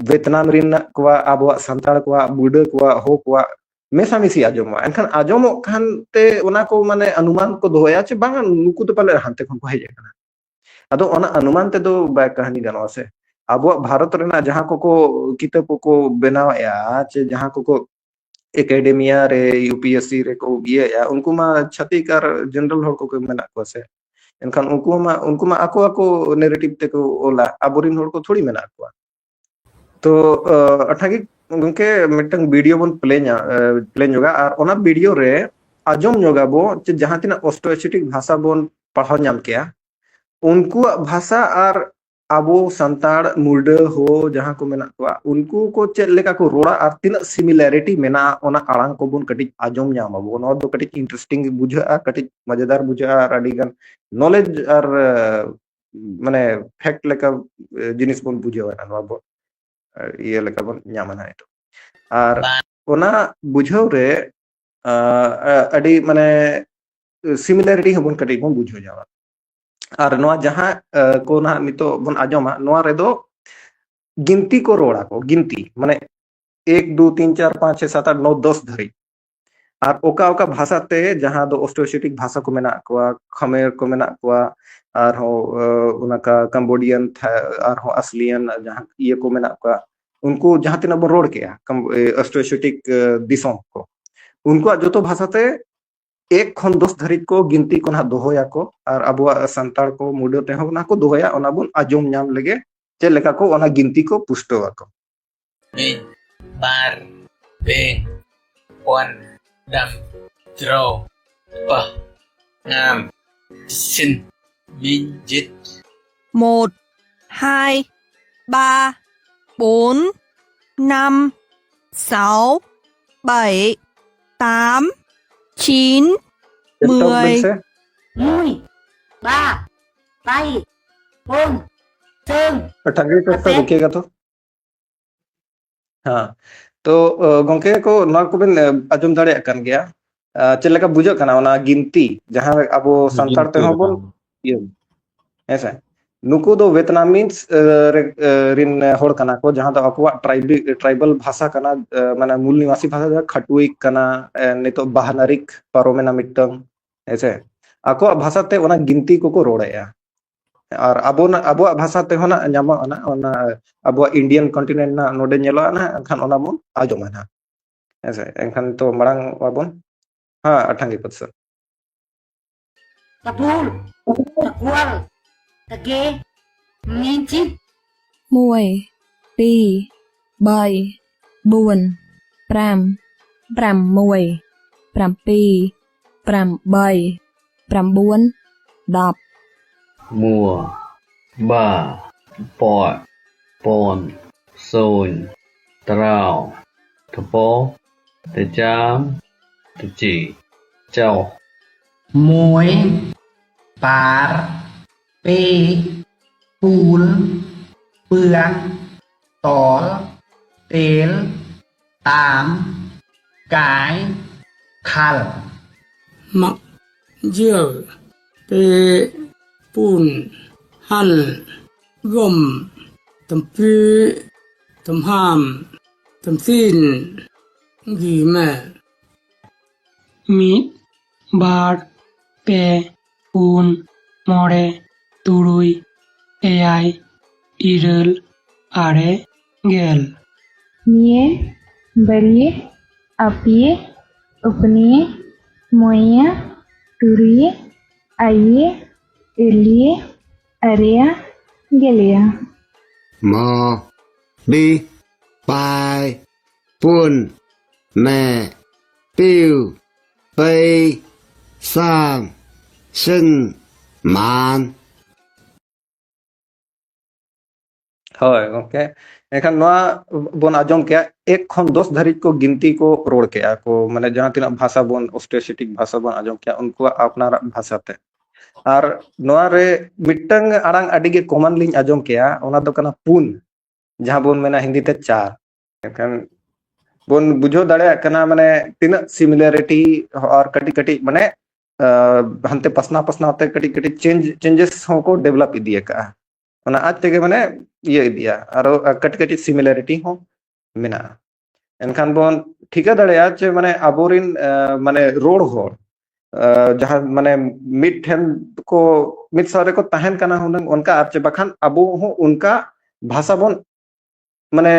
ᱵᱷᱮᱛᱱᱟᱢ ᱨᱮᱱᱟᱜ ᱠᱚᱣᱟᱜ, ᱟᱵᱚᱣᱟᱜ ᱥᱟᱱᱛᱟᱲ ᱠᱚᱣᱟᱜ, ᱵᱩᱰᱟᱹ ᱠᱚᱣᱟᱜ, ᱦᱳ ᱠᱚᱣᱟᱜ ᱢᱮᱥᱟᱢᱤᱥᱤ ᱟᱸᱡᱚᱢᱚᱜᱼᱟ᱾ ᱮᱱᱠᱷᱟᱱ ᱟᱸᱡᱚᱢᱚᱜ ᱠᱷᱟᱱ ᱛᱮ ᱚᱱᱟ ᱠᱚ ᱢᱟᱱᱮ ᱚᱱᱩᱢᱟᱱ ᱠᱚ ᱫᱚᱦᱚᱭᱟ ᱪᱮ ᱵᱟᱝ, ᱱᱩᱠᱩ ᱫᱚ ᱯᱟᱞᱮ ᱦᱟᱱᱛᱮ ᱠᱷᱚᱱ ᱠᱚ ᱦᱮᱡ ᱟᱠᱟᱱᱟ᱾ ᱟᱫᱚ ᱚᱱᱟ ᱚᱱᱩᱢᱟᱱ ᱛᱮᱫᱚ ᱵᱟᱭ ᱠᱟᱹᱦᱱᱤ ᱜᱟᱱᱚᱜᱼᱟ ᱥᱮ᱾ ᱟᱵᱚᱣᱟᱜ ᱵᱷᱟᱨᱚᱛ ᱨᱮᱱᱟᱜ ᱡᱟᱦᱟᱸ ᱠᱚᱠᱚ ᱠᱤᱛᱟᱹᱵ ᱠᱚᱠᱚ ᱵᱮᱱᱟᱣᱮᱫᱼᱟ ᱪᱮ ᱡᱟᱦᱟᱸ ᱠᱚᱠᱚ ᱮᱠᱟᱰᱮᱢᱤᱭᱟ ᱨᱮ ᱭᱩ ᱯᱤ ᱮᱥ ᱥᱤ ᱨᱮᱠᱚ ᱤᱭᱟᱹᱭᱟ, ᱩᱱᱠᱩ ᱢᱟ ᱪᱷᱟᱹᱛᱤᱠ ᱟᱨ ᱡᱮᱱᱟᱨᱮᱞ ᱦᱚᱲ ᱠᱚᱜᱮ ᱢᱮᱱᱟᱜ ᱠᱚᱣᱟ ᱥᱮ᱾ ᱮᱱᱠᱷᱟᱱ ᱩᱱᱠᱩ ᱢᱟ ᱩᱱᱠᱩ ᱢᱟ ᱟᱠᱚ ᱟᱠᱚ ᱱᱮᱨᱮᱴᱤᱵᱷ ᱛᱮᱠᱚ ᱚᱞᱟ, ᱟᱵᱚᱨᱮᱱ ᱦᱚᱲ ᱠᱚ ᱛᱷᱚᱲᱤ ᱢᱮᱱᱟᱜ ᱠᱚᱣᱟ᱾ ᱛᱚ ᱟᱴᱷᱟᱜᱮ ᱜᱚᱝᱠᱮ, ᱢᱤᱫᱴᱟᱝ ᱵᱷᱤᱰᱤᱭᱳ ᱵᱚᱱ ᱯᱞᱮ ᱧᱟ ᱯᱞᱮ ᱧᱚᱜᱟ, ᱟᱨ ᱚᱱᱟ ᱵᱷᱤᱰᱤᱭᱳ ᱨᱮ ᱟᱸᱡᱚᱢ ᱧᱚᱜᱟᱵᱚ ᱡᱮ ᱡᱟᱦᱟᱸ ᱛᱤᱱᱟᱹᱜ ᱚᱥᱴᱨᱳ ᱮᱥᱤᱭᱟᱴᱤᱠ ᱵᱷᱟᱥᱟ ᱵᱚᱱ ᱯᱟᱲᱦᱟᱣ ᱧᱟᱢ ᱠᱮᱜᱼᱟ, ᱩᱱᱠᱩᱣᱟᱜ ᱵᱷᱟᱥᱟ ᱟᱨ ᱟᱵᱚ ᱥᱟᱱᱛᱟᱲ ᱢᱩᱰᱟᱹ ᱦᱚ ᱡᱟᱦᱟᱸ ᱠᱚ ᱢᱮᱱᱟᱜ ᱠᱚᱣᱟ, ᱩᱱᱠᱩ ᱠᱚ ᱪᱮᱫ ᱞᱮᱠᱟ ᱠᱚ ᱨᱚᱲᱟ ᱟᱨ ᱛᱤᱱᱟᱹᱜ ᱥᱤᱢᱤᱞᱟᱨᱤᱴᱤ ᱢᱮᱱᱟᱜᱼᱟ, ᱚᱱᱟ ᱟᱲᱟᱝ ᱠᱚᱵᱚᱱ ᱠᱟᱹᱴᱤᱡ ᱟᱸᱡᱚᱢ ᱧᱟᱢ ᱟᱵᱚ᱾ ᱱᱚᱣᱟ ᱫᱚ ᱠᱟᱹᱴᱤᱡ ᱤᱱᱴᱟᱨᱮᱥᱴᱤᱝ ᱵᱩᱡᱷᱟᱹᱜᱼᱟ, ᱠᱟᱹᱴᱤᱡ ᱢᱟᱡᱮᱫᱟᱨ ᱵᱩᱡᱷᱟᱹᱜᱼᱟ, ᱟᱨ ᱟᱹᱰᱤ ᱜᱟᱱ ᱱᱚᱞᱮᱡᱽ ᱟᱨ ᱢᱟᱱᱮ ᱯᱷᱮᱠᱴ ᱞᱮᱠᱟ ᱡᱤᱱᱤᱥ ᱵᱚᱱ ᱵᱩᱡᱷᱟᱹᱣᱟ, ᱱᱚᱣᱟ ᱵᱚᱱ ᱤᱭᱟᱹ ᱞᱮᱠᱟ ᱵᱚᱱ ᱧᱟᱢᱟ ᱱᱤᱛᱚᱜ᱾ ᱟᱨ ᱚᱱᱟ ᱵᱩᱡᱷᱟᱹᱣ ᱨᱮ ᱟᱹᱰᱤ ᱢᱟᱱᱮ ᱥᱤᱢᱤᱞᱟᱨᱤᱴᱤ ᱦᱚᱸᱵᱚᱱ ᱠᱟᱹᱴᱤᱡ ᱵᱚᱱ ᱵᱩᱡᱷᱟᱹᱣ ᱧᱟᱢᱟ᱾ ᱟᱨ ᱱᱚᱣᱟ ᱡᱟᱦᱟᱸ ᱠᱚ ᱱᱟᱦᱟᱜ ᱱᱤᱛᱚᱜ ᱵᱚᱱ ᱟᱸᱡᱚᱢᱟ, ᱱᱚᱣᱟ ᱨᱮᱫᱚ ᱜᱤᱱᱛᱤ ᱠᱚ ᱨᱚᱲᱟ ᱠᱚ, ᱜᱤᱱᱛᱤ ᱢᱟᱱᱮ ᱮᱠ ᱫᱩ ᱛᱤᱱ ᱪᱟᱨ ᱯᱟᱸᱪ ᱪᱷᱮ ᱥᱟᱛ ᱟᱴ ᱱᱚ ᱫᱚᱥ ᱫᱷᱟᱹᱨᱤᱡ᱾ ᱟᱨ ᱚᱠᱟ ᱚᱠᱟ ᱵᱷᱟᱥᱟ ᱛᱮ, ᱡᱟᱦᱟᱸ ᱫᱚ ᱚᱥᱴᱨᱳ ᱮᱥᱤᱭᱟᱴᱤᱠ ᱵᱷᱟᱥᱟ ᱠᱚ ᱢᱮᱱᱟᱜ ᱠᱚᱣᱟ, ᱠᱷᱟᱢᱮᱨ ᱠᱚ ᱢᱮᱱᱟᱜ ᱠᱚᱣᱟ, ᱟᱨᱦᱚᱸ ᱚᱱᱟ ᱠᱟ ᱠᱟᱢᱵᱳᱰᱤᱭᱟᱱ, ᱟᱨᱦᱚᱸ ᱟᱥᱞᱤᱭᱟᱱ ᱡᱟᱦᱟᱸ ᱤᱭᱟᱹ ᱠᱚ ᱢᱮᱱᱟᱜ ᱠᱚᱣᱟ, ᱩᱱᱠᱩ ᱡᱟᱦᱟᱸ ᱛᱤᱱᱟᱹᱜ ᱵᱚᱱ ᱨᱚᱲ ᱠᱮᱜᱼᱟ ᱚᱥᱴᱨᱳ ᱮᱥᱤᱭᱟᱴᱤᱠ ᱫᱤᱥᱚᱢ ᱠᱚ, ᱩᱱᱠᱩᱣᱟᱜ ᱡᱚᱛᱚ ᱵᱷᱟᱥᱟ ᱛᱮ ᱮᱠ ᱠᱷᱚᱱ ᱫᱚᱥ ᱫᱷᱟᱹᱨᱤᱡ ᱠᱚ ᱜᱤᱱᱛᱤ ᱠᱚ ᱱᱟᱦᱟᱜ ᱫᱚᱦᱚᱭᱟᱠᱚ, ᱟᱨ ᱟᱵᱚᱣᱟᱜ ᱥᱟᱱᱛᱟᱲ ᱠᱚ ᱢᱩᱰᱟᱹ ᱛᱮᱦᱚᱸ ᱚᱱᱟ ᱠᱚ ᱫᱚᱦᱚᱭᱟ, ᱚᱱᱟ ᱵᱚᱱ ᱟᱸᱡᱚᱢ ᱧᱟᱢ ᱞᱮᱜᱮ ᱪᱮᱫ ᱞᱮᱠᱟ ᱠᱚ ᱚᱱᱟ ᱜᱤᱱᱛᱤ ᱠᱚ ᱯᱩᱥᱴᱟᱹᱣ ᱟᱠᱚ᱾ ᱢᱤᱫ, ᱵᱟᱨ, ᱯᱮ, ᱯᱩᱱ, ᱰᱟᱢ, ᱫᱨᱚ, ᱯᱟ, ᱱᱟᱢ, ᱥᱤᱱ, ᱢᱤᱱ, ᱡᱤᱛ᱾ Một, hai, ba, bốn, năm, sáu, bảy, tám, chín, mười. Mười, ba, bảy, bốn, năm, sáu, bảy, tám, chín, mười. Thằng Duy, tao, tao, tao, tao. ᱦᱮᱸ, ᱛᱚ ᱜᱚᱝᱠᱮ ᱠᱚ, ᱱᱚᱣᱟ ᱠᱚᱵᱮᱱ ᱟᱸᱡᱚᱢ ᱫᱟᱲᱮᱭᱟᱜ ᱠᱟᱱ ᱜᱮᱭᱟ᱾ ᱪᱮᱫ ᱞᱮᱠᱟ ᱵᱩᱡᱷᱟᱹᱜ ᱠᱟᱱᱟ ᱚᱱᱟ ᱜᱤᱱᱛᱤ, ᱡᱟᱦᱟᱸ ᱟᱵᱚ ᱥᱟᱱᱛᱟᱲ ᱛᱮᱦᱚᱸ ᱵᱚᱱ ᱤᱭᱟᱹ, ᱦᱮᱸᱥᱮ? ᱱᱩᱠᱩ ᱫᱚ ᱵᱷᱮᱛᱱᱟᱢᱤᱡ ᱨᱮᱱ ᱦᱚᱲ ᱠᱟᱱᱟ ᱠᱚ, ᱡᱟᱦᱟᱸ ᱫᱚ ᱟᱠᱚᱣᱟᱜ ᱴᱨᱟᱭᱵᱟᱞ ᱵᱷᱟᱥᱟ ᱠᱟᱱᱟ, ᱢᱟᱱᱮ ᱢᱩᱞ ᱱᱤᱵᱟᱥᱤ ᱵᱷᱟᱥᱟ ᱫᱚ ᱠᱷᱟᱴᱩᱭ ᱠᱟᱱᱟ᱾ ᱱᱤᱛᱚᱜ ᱵᱟᱦᱱᱟᱨᱤᱠ ᱯᱟᱨᱚᱢᱮᱱᱟ ᱢᱤᱫᱴᱟᱝ, ᱦᱮᱸᱥᱮ? ᱟᱠᱚᱣᱟᱜ ᱵᱷᱟᱥᱟ ᱛᱮ ᱚᱱᱟ ᱜᱤᱱᱛᱤ ᱠᱚᱠᱚ ᱨᱚᱲᱮᱫᱼᱟ᱾ ᱟᱨ ᱟᱵᱚᱱᱟᱜ, ᱟᱵᱚᱣᱟᱜ ᱵᱷᱟᱥᱟ ᱛᱮᱦᱚᱸ ᱱᱟᱜ ᱧᱟᱢᱚᱜᱼᱟ ᱱᱟᱜ, ᱚᱱᱟ ᱟᱵᱚᱣᱟᱜ Indian continent ᱱᱟᱜ ᱱᱚᱰᱮ ᱧᱮᱞᱚᱜᱼᱟ ᱱᱟᱜ, ᱮᱱᱠᱷᱟᱱ ᱚᱱᱟ ᱵᱚᱱ ᱟᱸᱡᱚᱢᱟ ᱱᱟᱜ᱾ ᱦᱮᱸᱥᱮ? ᱮᱱᱠᱷᱟᱱ ᱛᱚ ᱢᱟᱲᱟᱝ ᱟᱵᱚᱱ, ᱦᱮᱸ, ᱟᱴᱷᱟᱝᱜᱤ ᱯᱟᱹᱨᱥᱤ᱾ Kabul. Kakual. Kage. Minchi. 1 2 3 4 5 5 1 5 2 5 4 10 mua, ba, pot, pon, soin, trao, tpo, tjam, tji, châu. Môi, bar, pe, pun, pưan, tol, tel, tam, kai, khal. Mak, jial, pe, pun, hal, gom, tampi, tamham, tamsin, gime. Mid, bar, pe, pun, more, turui, eyai, iral, are, gel. Mie, barie, apie, upnie, moia, turie, aie, elie, area, gelea. Mo, bi, pai, pun, me, piu, pei, sam, sen, man. ᱦᱳᱭ ᱜᱚᱝᱠᱮ, ᱮᱱᱠᱷᱟᱱ ᱱᱚᱣᱟ ᱵᱚᱱ ᱟᱸᱡᱚᱢ ᱠᱮᱜᱼᱟ, ᱮᱠ ᱠᱷᱚᱱ ᱫᱚᱥ ᱫᱷᱟᱹᱨᱤᱡ ᱠᱚ ᱜᱤᱱᱛᱤ ᱠᱚ ᱨᱚᱲ ᱠᱮᱜᱼᱟ ᱠᱚ, ᱢᱟᱱᱮ ᱡᱟᱦᱟᱸ ᱛᱤᱱᱟᱹᱜ ᱵᱷᱟᱥᱟ ᱵᱚᱱ, ᱚᱥᱴᱨᱳᱮᱥᱤᱭᱟᱴᱤᱠ ᱵᱷᱟᱥᱟ ᱵᱚᱱ ᱟᱸᱡᱚᱢ ᱠᱮᱜᱼᱟ, ᱩᱱᱠᱩᱣᱟᱜ ᱟᱯᱱᱟᱨᱟᱜ ᱵᱷᱟᱥᱟ ᱛᱮ᱾ ᱟᱨ ᱱᱚᱣᱟ ᱨᱮ ᱢᱤᱫᱴᱟᱝ ᱟᱲᱟᱝ ᱟᱹᱰᱤ ᱜᱮ ᱠᱚᱢᱚᱱ ᱞᱤᱧ ᱟᱸᱡᱚᱢ ᱠᱮᱜᱼᱟ, ᱚᱱᱟ ᱫᱚ ᱠᱟᱱᱟ ᱯᱩᱱ, ᱡᱟᱦᱟᱸ ᱵᱚᱱ ᱢᱮᱱᱟ ᱦᱤᱱᱫᱤ ᱛᱮ ᱪᱟᱨ᱾ ᱮᱱᱠᱷᱟᱱ ᱵᱚᱱ ᱵᱩᱡᱷᱟᱹᱣ ᱫᱟᱲᱮᱭᱟᱜ ᱠᱟᱱᱟ, ᱢᱟᱱᱮ ᱛᱤᱱᱟᱹᱜ ᱥᱤᱢᱤᱞᱟᱨᱤᱴᱤ ᱟᱨ ᱠᱟᱹᱴᱤᱡ ᱠᱟᱹᱴᱤᱡ, ᱢᱟᱱᱮ ᱟᱸ, ᱦᱟᱱᱛᱮ ᱯᱟᱥᱱᱟᱣ ᱯᱟᱥᱱᱟᱣ ᱛᱮ ᱠᱟᱹᱴᱤᱡ ᱠᱟᱹᱴᱤᱡ ᱪᱮᱧᱡᱽ, ᱪᱮᱧᱡᱮᱥ ᱦᱚᱸᱠᱚ ᱰᱮᱵᱷᱞᱚᱯ ᱤᱫᱤ ᱟᱠᱟᱫᱼᱟ᱾ ᱚᱱᱟ ᱟᱡ ᱛᱮᱜᱮ ᱢᱟᱱᱮ ᱤᱭᱟᱹ ᱤᱫᱤᱜᱼᱟ, ᱟᱨᱚ ᱠᱟᱹᱴᱤᱡ ᱠᱟᱹᱴᱤᱡ ᱥᱤᱢᱤᱞᱟᱨᱤᱴᱤ ᱦᱚᱸ ᱢᱮᱱᱟᱜᱼᱟ᱾ ᱮᱱᱠᱷᱟᱱ ᱵᱚᱱ ᱴᱷᱤᱠᱟᱹ ᱫᱟᱲᱮᱭᱟᱜᱼᱟ ᱡᱮ ᱢᱟᱱᱮ ᱟᱵᱚᱨᱤᱱ ᱟᱸ, ᱢᱟᱱᱮ ᱨᱚᱲ ᱦᱚᱲ ᱟᱸ, ᱡᱟᱦᱟᱸ ᱢᱟᱱᱮ ᱢᱤᱫ ᱴᱷᱮᱱ ᱠᱚ, ᱢᱤᱫ ᱥᱟᱶ ᱨᱮᱠᱚ ᱛᱟᱦᱮᱱ ᱠᱟᱱᱟ ᱦᱩᱱᱟᱹᱝ, ᱚᱱᱠᱟ ᱟᱨ ᱪᱮ ᱵᱟᱠᱷᱟᱱ ᱟᱵᱚ ᱦᱚᱸ ᱚᱱᱠᱟ ᱵᱷᱟᱥᱟ ᱵᱚᱱ ᱢᱟᱱᱮ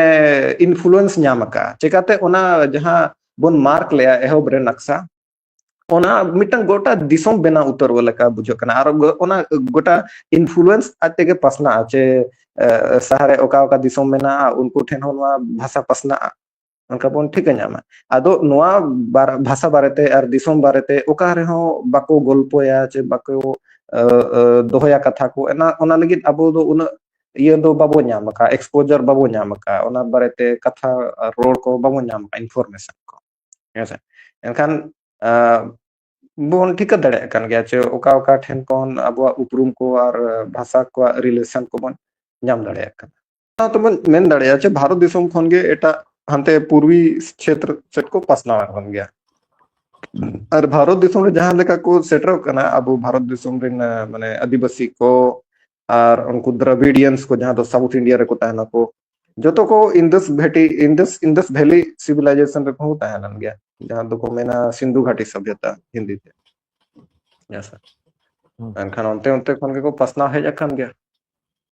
ᱤᱱᱯᱷᱞᱩᱭᱮᱱᱥ ᱧᱟᱢ ᱟᱠᱟᱫᱼᱟ᱾ ᱪᱮᱠᱟᱛᱮ ᱚᱱᱟ ᱡᱟᱦᱟᱸ ᱵᱚᱱ ᱢᱟᱨᱠ ᱞᱮᱜᱼᱟ ᱮᱦᱚᱵ ᱨᱮ ᱱᱟᱠᱥᱟ, ᱚᱱᱟ ᱢᱤᱫᱴᱟᱝ ᱜᱚᱴᱟ ᱫᱤᱥᱚᱢ ᱵᱮᱱᱟᱣ ᱩᱛᱟᱹᱨ ᱞᱮᱠᱟ ᱵᱩᱡᱷᱟᱹᱜ ᱠᱟᱱᱟ᱾ ᱟᱨ ᱜᱚ- ᱚᱱᱟ ᱜᱚᱴᱟ ᱤᱱᱯᱷᱞᱩᱭᱮᱱᱥ ᱟᱡ ᱛᱮᱜᱮ ᱯᱟᱥᱱᱟᱜᱼᱟ, ᱪᱮ ᱮ, ᱥᱟᱦᱟᱨ ᱨᱮ ᱚᱠᱟ ᱚᱠᱟ ᱫᱤᱥᱚᱢ ᱢᱮᱱᱟᱜᱼᱟ, ᱩᱱᱠᱩ ᱴᱷᱮᱱ ᱦᱚᱸ ᱱᱚᱣᱟ ᱵᱷᱟᱥᱟ ᱯᱟᱥᱱᱟᱜᱼᱟ, ᱚᱱᱠᱟ ᱵᱚᱱ ᱴᱷᱤᱠᱟᱹ ᱧᱟᱢᱟ᱾ ᱟᱫᱚ ᱱᱚᱣᱟ ᱵᱟᱨ- ᱵᱷᱟᱥᱟ ᱵᱟᱨᱮᱛᱮ ᱟᱨ ᱫᱤᱥᱚᱢ ᱵᱟᱨᱮᱛᱮ ᱚᱠᱟ ᱨᱮᱦᱚᱸ ᱵᱟᱠᱚ ᱜᱚᱞᱯᱚᱭᱟ ᱪᱮ ᱵᱟᱠᱚ ᱮ, ᱮ, ᱫᱚᱦᱚᱭᱟ ᱠᱟᱛᱷᱟ ᱠᱚ᱾ ᱚᱱᱟ, ᱚᱱᱟ ᱞᱟᱹᱜᱤᱫ ᱟᱵᱚ ᱫᱚ ᱩᱱᱟᱹᱜ ᱤᱭᱟᱹ ᱫᱚ ᱵᱟᱵᱚ ᱧᱟᱢ ᱟᱠᱟᱫᱼᱟ, ᱮᱠᱥᱯᱳᱡᱟᱨ ᱵᱟᱵᱚ ᱧᱟᱢ ᱟᱠᱟᱫᱼᱟ, ᱚᱱᱟ ᱵᱟᱨᱮᱛᱮ ᱠᱟᱛᱷᱟ ᱨᱚᱲ ᱠᱚ ᱵᱟᱵᱚ ᱧᱟᱢ ᱟᱠᱟᱫᱼᱟ, ᱤᱱᱯᱷᱚᱨᱢᱮᱥᱚᱱ ᱠᱚ᱾ ᱦᱮᱸᱥᱮ? ᱮᱱᱠᱷᱟᱱ ᱟ, ᱵᱚᱱ ᱴᱷᱤᱠᱟᱹ ᱫᱟᱲᱮᱭᱟᱜ ᱠᱟᱱ ᱜᱮᱭᱟ ᱡᱮ ᱚᱠᱟ ᱚᱠᱟ ᱴᱷᱮᱱ ᱠᱷᱚᱱ ᱟᱵᱚᱣᱟᱜ ᱩᱯᱨᱩᱢ ᱠᱚ ᱟᱨ ᱵᱷᱟᱥᱟ ᱠᱚᱣᱟᱜ ᱨᱤᱞᱮᱥᱚᱱ ᱠᱚᱵᱚᱱ ᱧᱟᱢ ᱫᱟᱲᱮᱭᱟᱜ ᱠᱟᱱᱟ᱾ ᱚᱱᱟ ᱛᱮᱵᱚᱱ ᱢᱮᱱ ᱫᱟᱲᱮᱭᱟᱜᱼᱟ ᱡᱮ ᱵᱷᱟᱨᱚᱛ ᱫᱤᱥᱚᱢ ᱠᱷᱚᱱ ᱜᱮ ᱮᱴᱟᱜ ᱦᱟᱱᱛᱮ ᱯᱩᱨᱵᱤ ᱪᱷᱮᱛᱨᱚ ᱥᱮᱫ ᱠᱚ ᱯᱟᱥᱱᱟᱣ ᱟᱠᱟᱱ ᱜᱮᱭᱟ᱾ ᱟᱨ ᱵᱷᱟᱨᱚᱛ ᱫᱤᱥᱚᱢ ᱨᱮ ᱡᱟᱦᱟᱸ ᱞᱮᱠᱟ ᱠᱚ ᱥᱮᱴᱮᱨᱚᱜ ᱠᱟᱱᱟ, ᱟᱵᱚ ᱵᱷᱟᱨᱚᱛ ᱫᱤᱥᱚᱢ ᱨᱮᱱ, ᱟ, ᱢᱟᱱᱮ ᱟᱹᱫᱤᱵᱟᱹᱥᱤ ᱠᱚ ᱟᱨ ᱩᱱᱠᱩ ᱫᱨᱟᱵᱤᱰᱤᱭᱟᱱᱥ ᱠᱚ, ᱡᱟᱦᱟᱸ ᱫᱚ ᱥᱟᱣᱩᱛᱷ ᱤᱱᱰᱤᱭᱟ ᱨᱮᱠᱚ ᱛᱟᱦᱮᱱᱟ ᱠᱚ, ᱡᱚᱛᱚ ᱠᱚ ᱤᱱᱫᱟᱥ ᱵᱷᱮᱴᱤ, ᱤᱱᱫᱟᱥ, ᱤᱱᱫᱟᱥ ᱵᱷᱮᱞᱤ ᱥᱤᱵᱤᱞᱟᱭᱡᱮᱥᱚᱱ ᱨᱮᱠᱚ ᱛᱟᱦᱮᱸ ᱞᱮᱱ ᱜᱮᱭᱟ, ᱡᱟᱦᱟᱸ ᱫᱚᱠᱚ ᱢᱮᱱᱟ ᱥᱤᱱᱫᱷᱩ ᱜᱷᱟᱴᱤ ᱥᱚᱵᱷᱭᱚᱛᱟ ᱦᱤᱱᱫᱤ ᱛᱮ᱾ ᱦᱮᱸ ᱥᱮ? ᱦᱩᱸ᱾ ᱮᱱᱠᱷᱟᱱ ᱚᱱᱛᱮ, ᱚᱱᱛᱮ ᱠᱷᱚᱱ ᱜᱮᱠᱚ ᱯᱟᱥᱱᱟᱣ ᱦᱮᱡ ᱟᱠᱟᱱ ᱜᱮᱭᱟ᱾